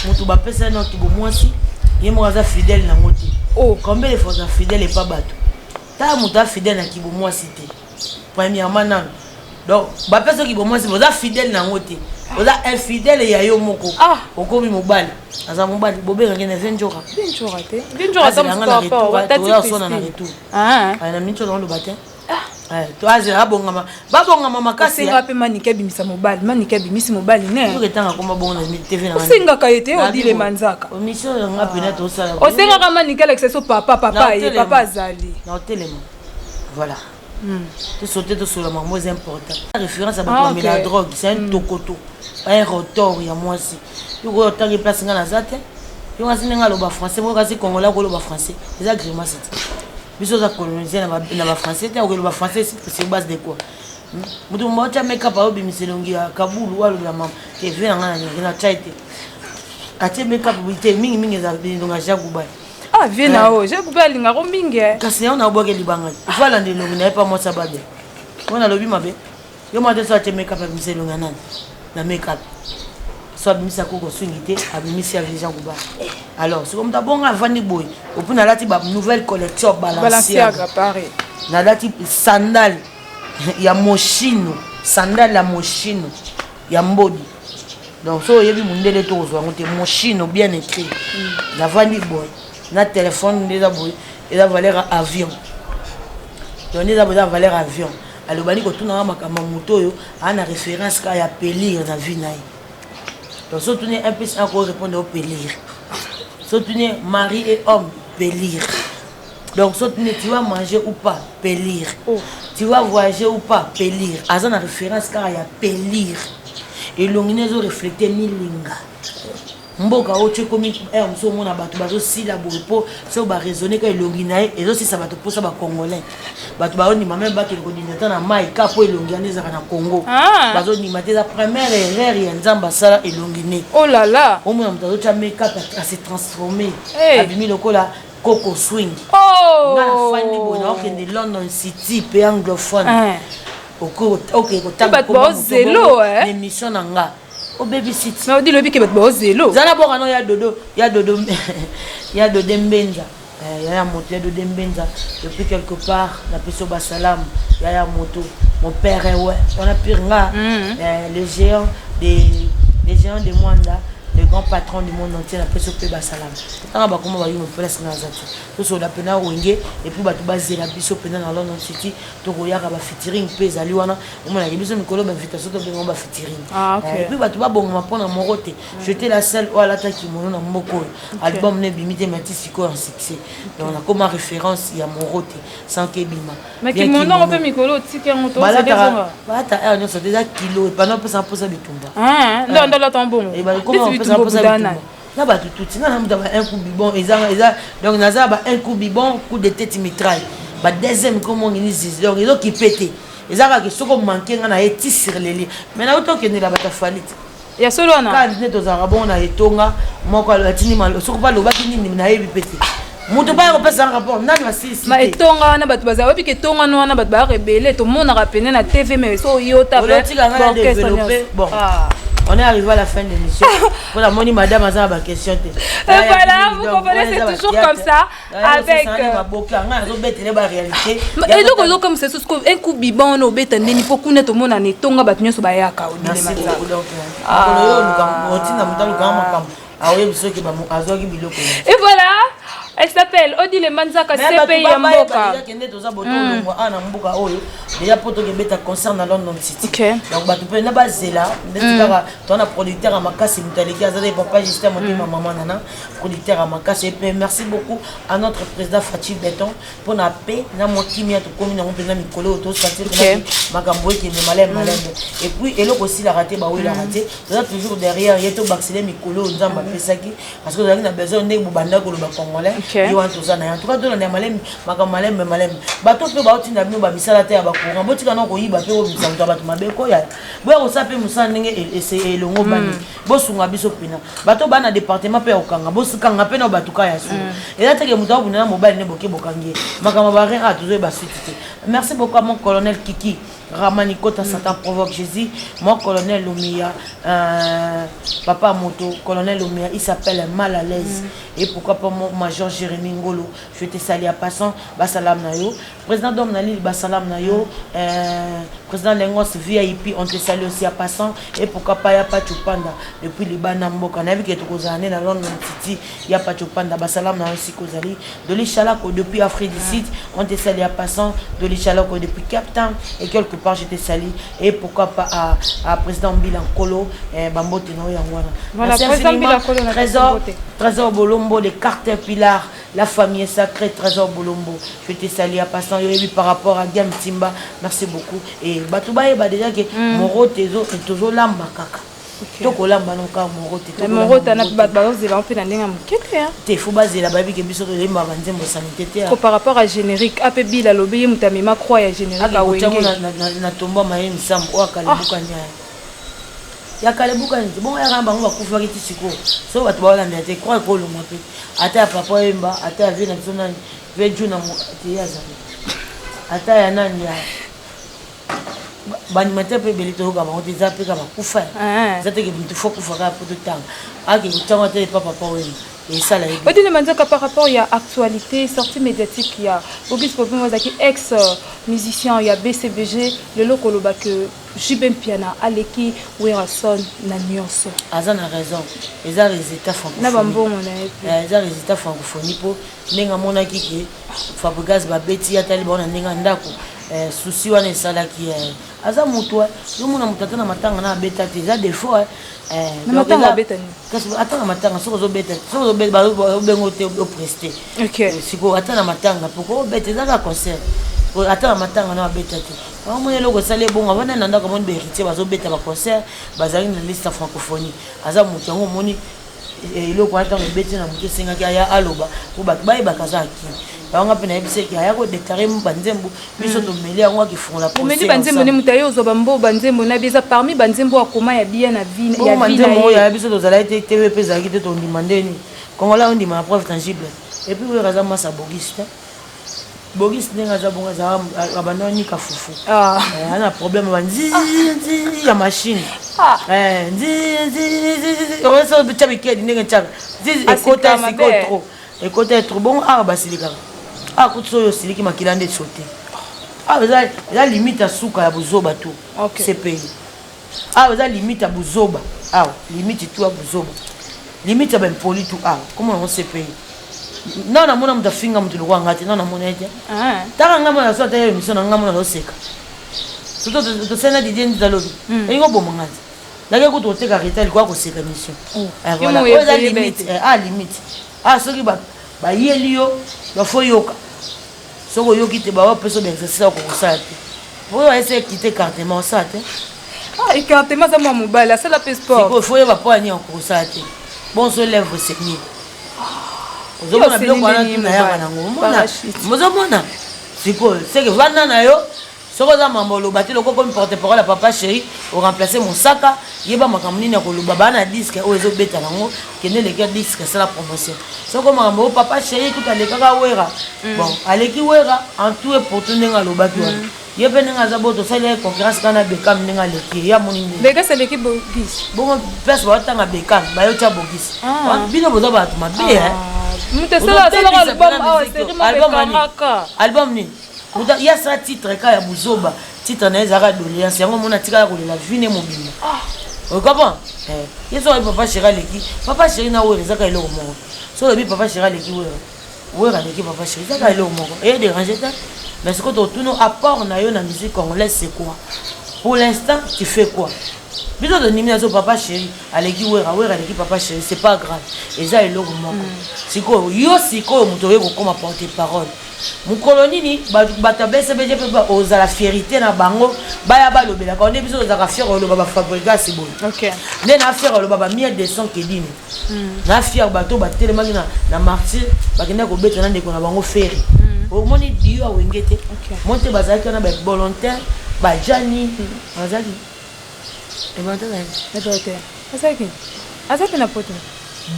Moto bapesa ye noki bomwasi, ye moko aza fidèle nango te. Oh. Combien de fois aza fidèle epa bato? Tala, moto aza fidèle na kibomwasi te premièrement nano. Donc bapesa oki bomwasi, oza fidèle nango te, oza infidèle ya yo moko. Ah. Okomi mobali, aza mobali, bobengaki na venjoka. Vie njora te, vie njora aza Azelanga na mosusu par rapport retour, tati toya sona na Christine. retour. Ah. Aya na miniti oyo oloba te. To azela, abongama, babongama makasi. Osenga mpe Manike abimisa mobali, Manike abimisi mobali ne. Soki etanga koma bongo na TV na Osengaka ye te, Odile Manzaka. Mission yanga mpena tosala. Osengaka Manike alakisa so papa, papa ye, Otelema. papa azali. Na otelema, voilà, tosote, tosola makambo eza important, référence ya bato Ah, bamela ok. drogue. C'est un tokoto, un rotor ya mwasi. Yo koyo otangi place, nga naza te. Yo kasi ndenge aloba français moko, kasi congolais akoloba français eza grimace te. Biso oza colonise na bafrançais te, okoloba français sur base de quoi? Moto mo otya makeup, ayobimisa elongi ya kabulu, alobela mama te. Vie na ngai na na tya te, atie makeup te, mingimingi eza elongi ya Jean Goubald. Ah, vie na oyo je kupe alingako mingi eh. Kasi yango naobwaki libanga, ifo alanda elongi na ye pa mwasi ababe oyo nalobi mabe. Yo mwa te, so atie makeup, abimisa elongi ya nani na makeup? So abimisa koko swingi te, abimisi ya Jean Goubald. Alors siko moto abonga avandi boye, opi nalati ba nouvelle collection Balenciaga. Balenciaga. Paris. Nalati sandale ya Moschino, sandale ya Moschino ya mbodi. Donc so oyebi mondele to kozwa yango te. Moschino bien écrit. Navandi boye na telefone nde eza boye, eza valeur ya avion. Donc nde eza boye, eza valeur ya avion. Alobani kotunanga makambo ya moto oyo aa na référence kaka ya pelire na vie na ye. Donc so otuni 1 plus 1, ko répondre o pelire. So otuni mari et homme, pelire. Donc so otuni tu vas manger ou pas, pelire. Oh. Tu vas voyager ou pas, pelire. Aza na référence kaka ya pelire. Elongi ne ezoreflète milinga mboka oyo ti ekomi ere mosusu, omona bato bazosila boye mpo soki baraisonne ka elongi na ye ezosisa bato mposa. Bacongolais, bato baondima meme bakende kodinda ata na mai ka mpo elongi wana ezalaka na Congo. Ah. Bazondima te, eza première erreur ya Nzambe asala elongi ne. Oh là là. Omona moto azotya makeup, ase transforme, Hey. abimi lokola Coco Swing. Oh. Nga nafandi boye, naokende London City pe anglophone. Hein. Oke kotanga Bato baozelo, eh. émission na nga obebisi ti. Mais Odile, oyebi ke bato baozelo. Zala boka no ya dodo, ya dodo, ya Dode Mbenza. Yaya moto ya Dode Mbenza depuis quelque part, napesi yo basalamu. Yaya moto, mon père, ouais, wana pire nga. Le géant de, le géant de Mwanda. Le grand patron du monde entier, napesi yo mpe basalama. Tanga bakoma bayuma place nga aza te. Tosolola mpena Wenge et puis bato bazela biso mpena na London City, tokoyaka ba featuring mpe ezali wana. Omonaki biso mikolo ba invitation tobenga ba featuring. Ah, ok. Et puis bato babongama mpona moko te. J'étais la seule oyo alata kimono na mboka oyo. Album ne ebimi te, mais ti sikoyo en succès. Donc nakoma référence ya moro te sans que ebima. Mais Bien kimono kimono. mpe mikolo otiki yango to Balataka, balata aire nyonso te, eza kilo epana opesa mposa bitumba. Ndo ndo alata mbongo. Eh, bakoma Neti opesa bitumba mposa obudana. bitumba na bato tuti nga na moto ba un coup bibon eza donc naza ba un coup bibon, coup de tête mitraille, ba deuxième komongi ni zizi, donc ezokipe te. Eza kaka soki omanke nga na ye ti sur leli, mais nauti okendela bato ya falite. Ya solo wana. Kaka nde tozalaka bongo na etonga moko atindi soki mpe alobaki nini, nayebi mpe te. Moto mpe akopesa rapport nani asilisi Ma te. Etonga wana bato bazala, oyebi ke etonga wana bato bayaka ebele, tomonaka pene na TV, mais so oyota Olotika nga na développer. Bon, on est arrivé à la fin de l'émission. Pour la moni, madame aza na ba question te. Et voilà, vous comprenez, c'est toujours comme ça avec maboka nga azobetele ba réalité. Eloko ezokamwisa susu, un coup biban wana obeta ndeni mpo kuna tomona na etonga bato nyonso bayaka. Merci beaucoup. Donc mokolo oyo oluka otinda moto alukanga makambo, aoyebi soki azwaki biloko. Et voilà, elle s'appelle Odile Manzaka, CPI ya mboka. Kende toza boto olongwa awa na mboka oyo déjà mpo tokebeta concert na London City. Donc bato mpe na bazela ndeti kaka toza na producteur ya makasi, moto aleki aza te, papa Justin Motema, mama nana, producteur ya makasi. Et puis merci beaucoup à notre président Fachi Beton mpona pe na mwa kimia tokomi nango mpenza mikolo oyo tosentir makambo ekende malembe malembe. Et puis eloko osilaka te, bawelaka te, toza toujours derrière ye. Tobakisele mikolo oyo Nzambe apesaki, parce que tozalaki na besoin ndenge bobanda koloba congolais. Ye wana toza na ye. En tout cas tolanda ya malembe, makambo malembe malembe. Bato mpe baotinda bino bamisala te ya bacourant, botika na koyiba mpe kobimisa moto ya bato mabe koya boya kosala mpe mosala ndenge elongo bani. Bosunga biso mpena bato baa na département mpe ya kokanga, bokanga mpe na bato ka ya solo. Eza teke moto akobunda na mobali nde boke bokangi ye, makambo barin a tozoyeba suite te. Merci beaucoup à mon colonel Kiki Ramani Kota, Satan provoque Jésus, mon colonel Lomia, papa moto colonel Lomia, il s'appelle mal à l'aise. Et pourquoi pas mon major Jérémy Ngolo, je te salue en passant, basalam na yo. Président Dom Nalil, basalam na yo. Président Lengos VIP, on te salue aussi en passant. Et pourquoi pas ya Pacho Panda depuis Libana mboka, nayebi ke tokozala nde na London City. Ya Pacho Panda, basalam na yo siko ozali. Doli Chalako depuis Afrique du Sud, on te salue en passant. Doli Chalako depuis Cape Town et quelque part, je te salue. Et pourquoi pas à président Mbila Nkolo, bambote na yo yango wana. Voilà, Merci président infiniment. Mbila Nkolo na Trésor mbote. Trésor Bolombo de Carter Pilar, la famille est sacrée. Trésor Bolombo, je te salue en passant. Yoyebi par rapport à Gam Timba, merci beaucoup. Et bato bayeba déjà que moro tezo tozolamba kaka, tokolamba no kaka moro te. Moro na bato bazozela mpe na ndenge ya moke te. Te, fo bazela, bayebi ke biso toyembaka banzembo sanité te. Ko par rapport à générique ape bila alobi ye moto amema croix ya générique. Awenge na tomba maye misambo oyo akalebuka nyaya ya kalebuka neti bongo yaka bango bakufaki ti sikoyo. So bato baolandela te, croix ekolongwa mpe ata ya papa oyemba, ata ya vie na biso nani ve ju na te ye azali, ata ya nani ya baanimateur mpe ebele toyoka bango te. Eza mpe ka bakufa, eza teke motu fo kufa kaka po totanga ake kotiango te epa papa oyemba esala ye. Odile Manzaka, par rapport ya actualité, sortie médiatique ya Auguste Popimo, azalaki ex musicien ya BCBG, lelo koloba ke JB Mpiana aleki Werrason na nyonso. Aza na raison, eza résultat. Na bambongo na ye. Mpe eza résultat francophonie, mpo ndenge amonaki ke Fabregas babeti, atali bango na ndenge ya ndako, susi wana esalaki. Aza motu, yomona moto ata na matanga na abeta te, eza défaut. Na matanga abeta nini? Kasi ata na matanga soki ozobeta, soki obengo te opreste sikoyo, ata na matanga poko obeta, eza kaka concert. Ata na matanga na abeta te, omoni eloko esali ebongo avanda na ndako, amoni bahéritier bazobeta baconcert, bazalaki na liste ya francophonie. Aza motu yango, omoni eloko wana ntango ebeti na motu, esengaki aya aloba po bato bayebaka aza akini bango. Mpe nayebisaki aya kodéclarer banzembo biso tomeli yango, akifungola. Omeli banzembo nde moto aye ozwa bambo banzembo na bi eza parmi banzembo akoma ya bia na vie ya vie na Banzembo oyo ya biso tozalaki te, TV mpe ezalaki te. Tondima ndeni Congolais ondima na preuve tangible. Et puis oyo aza masa Bogis te, Bogis ndenge aza bongo, azala abanda onika fufu, aza na problème banzizi ya machine, nzizi bikedi ndenge tiaka nzizi ekota sikoyo trop, ekota trop bongo. Awa basilikaka, awa kuti oyo osiliki makila nde sote. Awa eza limite ya suka ya buzoba tu. CPI awa eza limite ya buzoba, awa limite tu ya buzoba. Limite ya baimpoli tu awa komona yango CPI. Nao namona moto afinga moto lokola nga te, nao namona ye te. Ah. Taka nga mona so ata ya émission na nga mona azoseka. Surtout tosali na Didier Nziza lobi. Elingi oboma nga te. Nake kutu koteka Rita likoya koseka émission. Oh. Eh, Yo voilà. moye Oyo eza oyeba limite. ete. Eh, ah limite. Ah soki bayeli yo, bafo yoka. Soki oyoki te bawapesa ba exercice ya kokosala te. Oyo ayesa ekite écartement osala te. Ah, écartement aza mwa mobali asala mpe sport. Sikoyo fo oyeba mpo ya nini okokosala te. Bon so lèvre saigné. Ozomona biloko wana tuna yaka nango. Omona. Ozomona. Sikoyo seke vanda na yo soki oza mambo oloba te lokola komi porte parole ya papa chéri oremplace mosaka yeba makambo nini ya koloba baa na disque oyo ezobeta nango kende eleki ya disque asala promotion soki makambo oyo papa chéri kuta alekaka wera bon aleki wera en tout et pour tout ndenge alobaki wana ye mpe ndenge aza bo tosali ye concurrence kaka na Bekam ndenge aleki ye ye amoni ndenge Bekasi aleki Bogis. Bongo place baotanga Bekam bayotya Bogis. Ah. Bino boza bato mabe eh. Moto asala asalaka album awa série moko ekangaka. Album nini? Moto ye asala titre kaka ya buzoba, titre na ye ezalaka doléance yango omona atikala kolela vine mobimba. Ocomprend? Ye soki alobi papa chéri aleki papa chéri na Wera ezaka eloko moko. Soki olobi papa chéri aleki Wera, Wera aleki papa chéri ezaka eloko moko. Eye déranger te. Mais sikoyo totuna apport na yo na musique congolaise, c'est quoi? Pour l'instant tu fais quoi? Biso tondimi na so papa chéri aleki Wera, Wera aleki papa chéri, c'est pas grave, eza eloko moko. Sikoyo yo sikoyo moto oye kokóma porte parole mokolo nini? Bato ya BCBG mpe ozala fierté na bango baya balobelaka nde biso tozalaka fier oloba bafabrigas boye. Nde na fier oloba bamiel de son kedini na fier bato batelemaki na martyr bakendaki kobeta na ndeko na bango Ferre. Omoni dio awenge te mo te bazalaki wana bavolontaire bajani bazalaki te azalaki aza mpe na poto.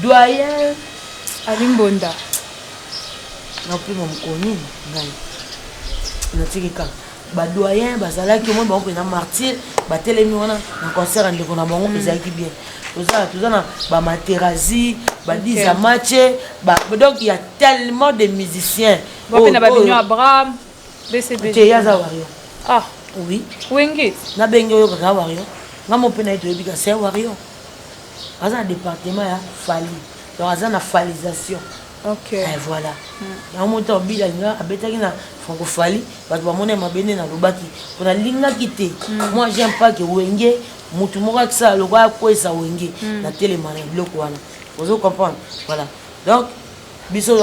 Doyen. Ali Mbonda. Napema mokolo nini ngai natiki kaka badoyen bazalaki omoni bango mpenza martyr batelemi wana na concert ya ndeko na bango ezalaki bien. Toza na bamaterazi badiza matche, donc il y a tellement de musiciens. Mpe na babinio Abraham BCB. Te, ye aza warrior. Ah. Oui. Wenge. Nabenge oyo kaka warrior, nga mo mpe na ye toyebi kasi ya warrior aza na département ya Fally, donc aza na falisation. Eh, voilà, yango moto obila alinga abetaki na francophonie, bato bamona ye mabe nde nalobaki mpo nalingaki te. Moi j'aime pas que Wenge motu moko akisala lokola akwesa Wenge natelema na biloko wana, ozo comprendre? Voilà, donc biso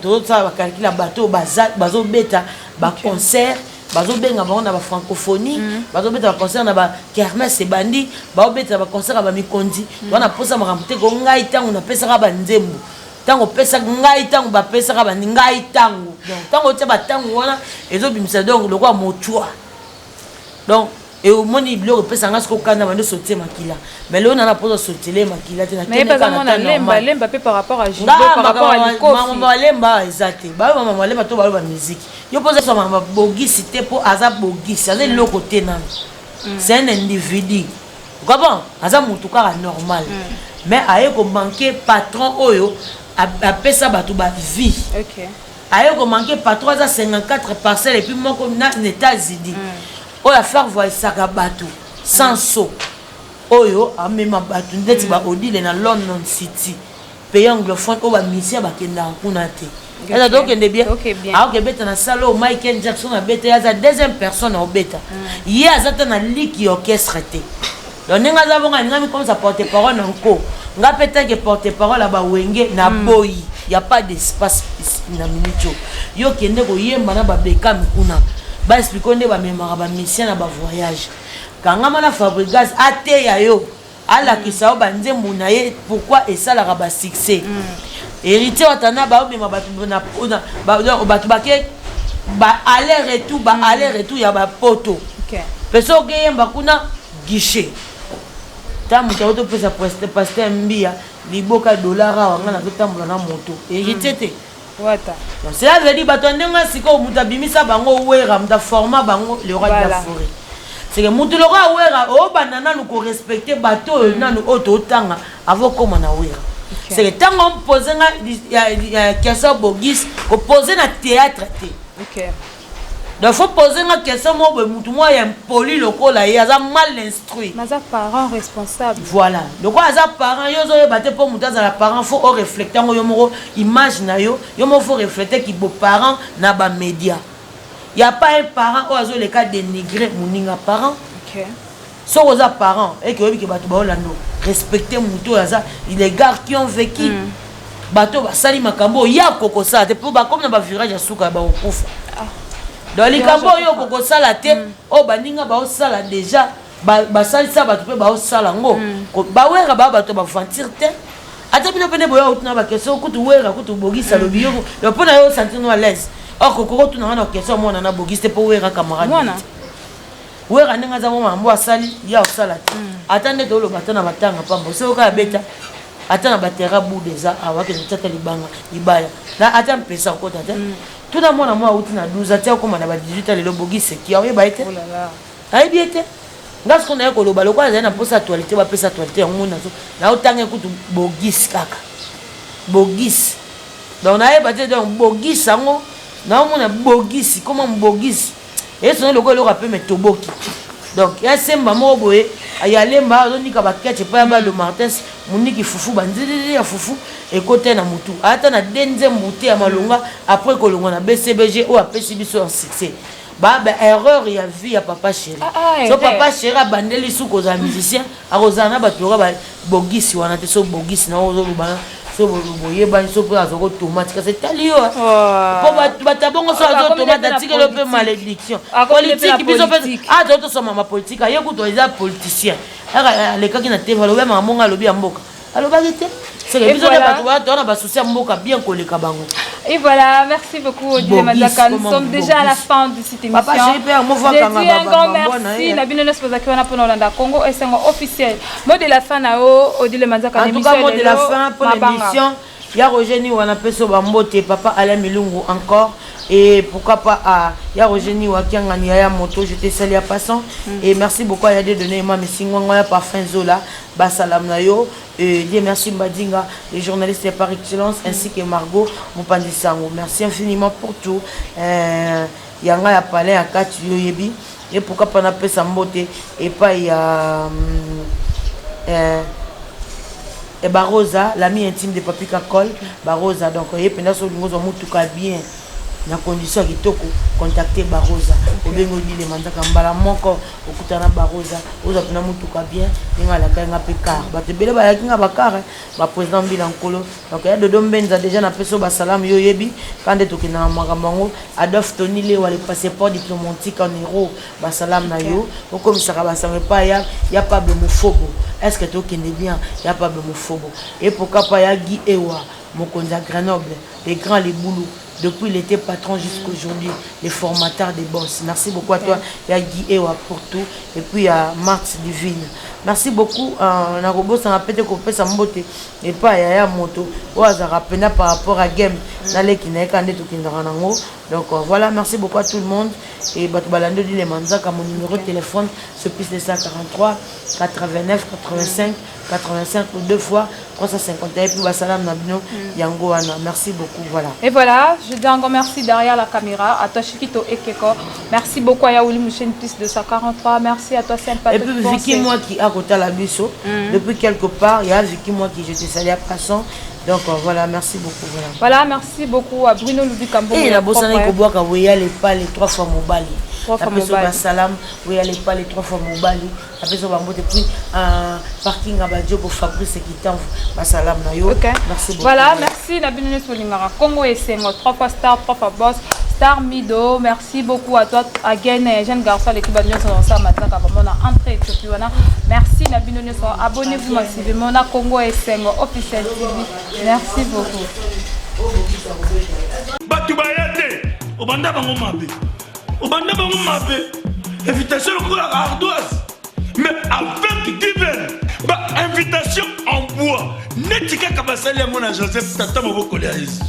tozosala bacalcul ya bato oyo bazobeta baconcert, bazobenga bango na bafrancophonie, bazobeta baconcert na bakermesse ebandi, baobeta baconcert ya bamikonzi wana. Mposa makambo te ko ngai ntango napesaka banzembo, ntango opesaka ngai, ntango bapesaka bandi ngai, ntango donc ntango otia batango wana ezobimisa donc lokola mochwa. Donc omoni biloko epesa nga sikoyo kanda bando sotie makila, mais lelo nana mposa sotiele makila te. Lemba mpe par rapport à judo, par rapport à likofi. Makambo balemba eza te, baloba mama balemba to baloba musique. Yo mpoza so makambo bogisi te mpo aza bogisi, aza eloko te nano, c'est un individu comprend, aza motu kaka normal, mais aye komanke patron oyo apesa bato bavie. Aye komanke patron aza 54 parcelle et puis moko na États-Unis oyo affaire voisaka bato sans so oyo amema bato neti baodile na London City, pays anglophone oyo bamusicien bakendaka kuna te. Eza tokende bien, aokebeta na salle oyo Michael Jackson abeta, ye aza deuxième personne aobeta, ye aza te na liki ya orchestre te. Donc ndenge aza bongo alingami comme ça porte parole na nko nga mpe tanke porte parole ya bawenge na boyi ya pas d'espace na minute oyo. Yo kende koyemba na babekami kuna, baexplike nde bamemaka bamusicien na bavoyage. Kangama na Fabrigas ateya yo, alakisa yo banzembo na ye pourquoi esalaka basuccès. Héritier Watana baomema bato bake ba aller retour, ba aller retour ya bapoto mpe soki okeyemba kuna guichet ta moto ako topesa paster mbia liboka dollar awa ngai nazotambola na moto héritier te. Wata. Cela veut dire bato ya ndenge sikoyo moto abimisa bango Wera, moto aforma bango le roi de la forêt. C'est que moto lokola Wera obanda nanu korespecte bato oyo nanu oyo totanga avant okóma na Wera. C'est que ntango ompoze nga question bogis kopose na théâtre te. Donc faut poser nga question moko boye, mutu moko ya impoli lokola ye aza mal instruit. Mais aza parent responsable. Voilà, lokola aza parent, yo ozoyeba te. Mpo moto azala parent, faut oreflecte yango yo moko, image na yo, yo moko faut refléter ki bo parent na bamédia. Ya pas un parent oyo azoleka dénigrer moninga parent. Soki oza parent eke oyebi ke bato baolanda, respecte motu oyo aza les gars qui ont vécu, bato oyo basali makambo oyo ya kokosala te, mpo bakomi na bavirage ya suka ya bakokufa. Donc likambo oyo okokosala te, oyo baninga baosala déjà, basalisa bato mpe baosala yango. Bawera baa bato baventure te. Ata bino pene boya otuna baquestion kutu Wera kutu bogisa alobi yo mpo na yo osentir no à l'aise. Or kokoko otuna na question mwana na bogisi te, mpo Wera camarade. Mwana. Wera ndenge aza mwa mambo asali ya osala te. Ata nde toloba, ata na batanga pamba, soki oka abeta ata na batera bude eza awa, akende tia ata libanga libaya na ata mpesa okota te. Tuna mwana mwa auti na 12, atia okóma na ba 18 lelo, bogiseki aoyeba ye te. Oh là là. Ayebi ye te. Nga sikoyo naye koloba lokola azali na mposa actualité, bapesa actualité yango moni nazo naotanga kutu bogisi kaka bogisi. Donc nayeba te, donc bogisi yango naomona bogisi koma bogisi esoni lokola eloko apeme toboki. Donc ya semba moko boye ya lemba azonika baketch epai ya balo Martins moniki fufu banzilili ya fufu ekota na motu ata na de nzembo te ya malonga. Après kolongwa na BCBG oyo apesi biso ya succès, ba erreur ya vie ya papa chéri. Ah, ah, so erreur. Papa chéri abandeli su kozala musicien, akozala na bato loka bogisi wana te. So bogisi na ozoloba, so boyebani, so mpe aza kotomate, kasi etali yo. Oh. Po bato ya bongo so Akomi azotomate nde na atikeli yo mpe politique. malédiction. Akomi nde mpe na Politique biso mpe politique. a tozo tosomama politique. Aye kutu eza politicien kaka alekaki na TV, alobi makambo ngo, alobi ya mboka, alobaki te seke Et biso nde voilà. bato bato wana basusi ya mboka bien koleka bango. Et voilà, merci beaucoup Odile Bogis, Manzaka. Nous comment sommes déjà à la Bogis. fin de cette émission. Papa chéri, père, moi, J'ai voir dit un grand Bamba, merci. eh. Na bino nyonso bozalaki wana mpona olanda Congo Esengo officiel. Mot de la fin na yo, Odile Manzaka. En tout cas, mot de la fin pour l'émission, ya Roger Niwa, na peso bambote, papa Alain Milungu encore, et pourquoi pas à ya Roger Niwa Kiangani ya moto, je te salue à passant. Et merci beaucoup à Yade Donné Mami Singwangwa ya Parfum Zola, basalam na yo. Et Dieu merci Mbadinga, les journalistes par excellence, ainsi que Margot Mopandi Sango, merci infiniment pour tout. Yanga ya palais ya kati yo yebi. Et pourquoi pas napesa mbote epai ya et Barosa, l'ami intime de Papi Kakol, Barosa. Donc ye mpenza so olingi ozwa motuka bien na condition ya kitoko, contacte Barosa. Obengi Odile Manzaka, mbala moko okutana na Barosa, ozwa mpena motuka bien ndenge alakaki nga mpe car. Bato ebele bayaki nga bacar, baprésident Mbila Nkolo. Donc ya Dodo Mbenza déjà napesi oyo basalamu, yo oyebi ka nde tokendaka makambo yango. Adolphe Tony Lewa, le passeport diplomatique en euro, basalamu na yo. Okomisaka basango epai ya Pablo Mofobo. Est ce que tokende bien ya Pablo Mofobo? Et pourquoi pas ya Guy Ewa, mokonzi ya Grenoble, les grands, les boulous. Depuis il était patron jusqu'aujourd'hui, les formateurs des boss. Merci beaucoup à toi, ya Guy Ewa, pour tout. Et puis à Marx Divine, merci beaucoup. Nakobosana pete kopesa mbote epai ya ya moto oyo azalaka pena par rapport à game naleki na ye kaka nde tokendaka nango. Donc voilà, merci beaucoup à tout le monde et bato balandi Odile Manzaka. Mon numéro de téléphone, c'est plus 243 89 85 85 deux fois 351. Et puis basalam na bino yango wana. Merci beaucoup, voilà. Et voilà, je dis encore merci derrière la caméra à toi Chiquito Ekeko. Merci beaucoup à Yaouli Mouchen plus 243. Merci à toi Sympa. Et puis Vicky moi qui a kotala biso depuis quelque part, il y a Vicky moi qui, je te salue à passant. Donc voilà, merci beaucoup, voilà. Voilà, merci beaucoup à Bruno Lubikambo. Et la bosana kobwaka weya les pas les trois fois mobali. Trois fois Napesi mobali. basalam weya les pas les trois fois mobali. Napesi bambote, puis parking ya badiogo Fabrice Kitamvu, basalam na yo. Merci beaucoup. Voilà, merci na bino nyonso bolingaka Congo Esengo, trois fois star, trois fois boss, Star Mido. Merci beaucoup à toi again, jeune garçon, l'équipe nyonso dans mataka vraiment na entrée Éthiopie wana. Merci na bino nyonso. Abonnez-vous massivement na Congo Esengo officiel TV. Merci beaucoup. Bato baya te, obanda bango mabe, obanda bango mabe, invitation lokola ardoise, mais avec given bainvitation en bois neti kaka basali yango na Joseph tata mobokoli ya Yesu,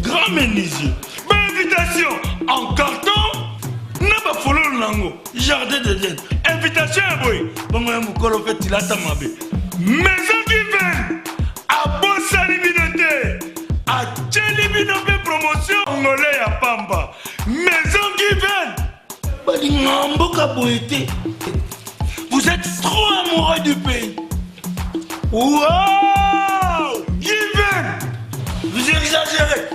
grand menuisier, bainvitation en carton na bafololo nango jardin d'Eden, invitation ya boye bongo ya mokolo mpe tilata mabe. Maison Given abosani bino te, atieli bino mpe promotion ngole ya pamba. Maison Given. Balingaka mboka boye te. Vous êtes trop amoureux du pays. Wow! Given! Vous exagérez.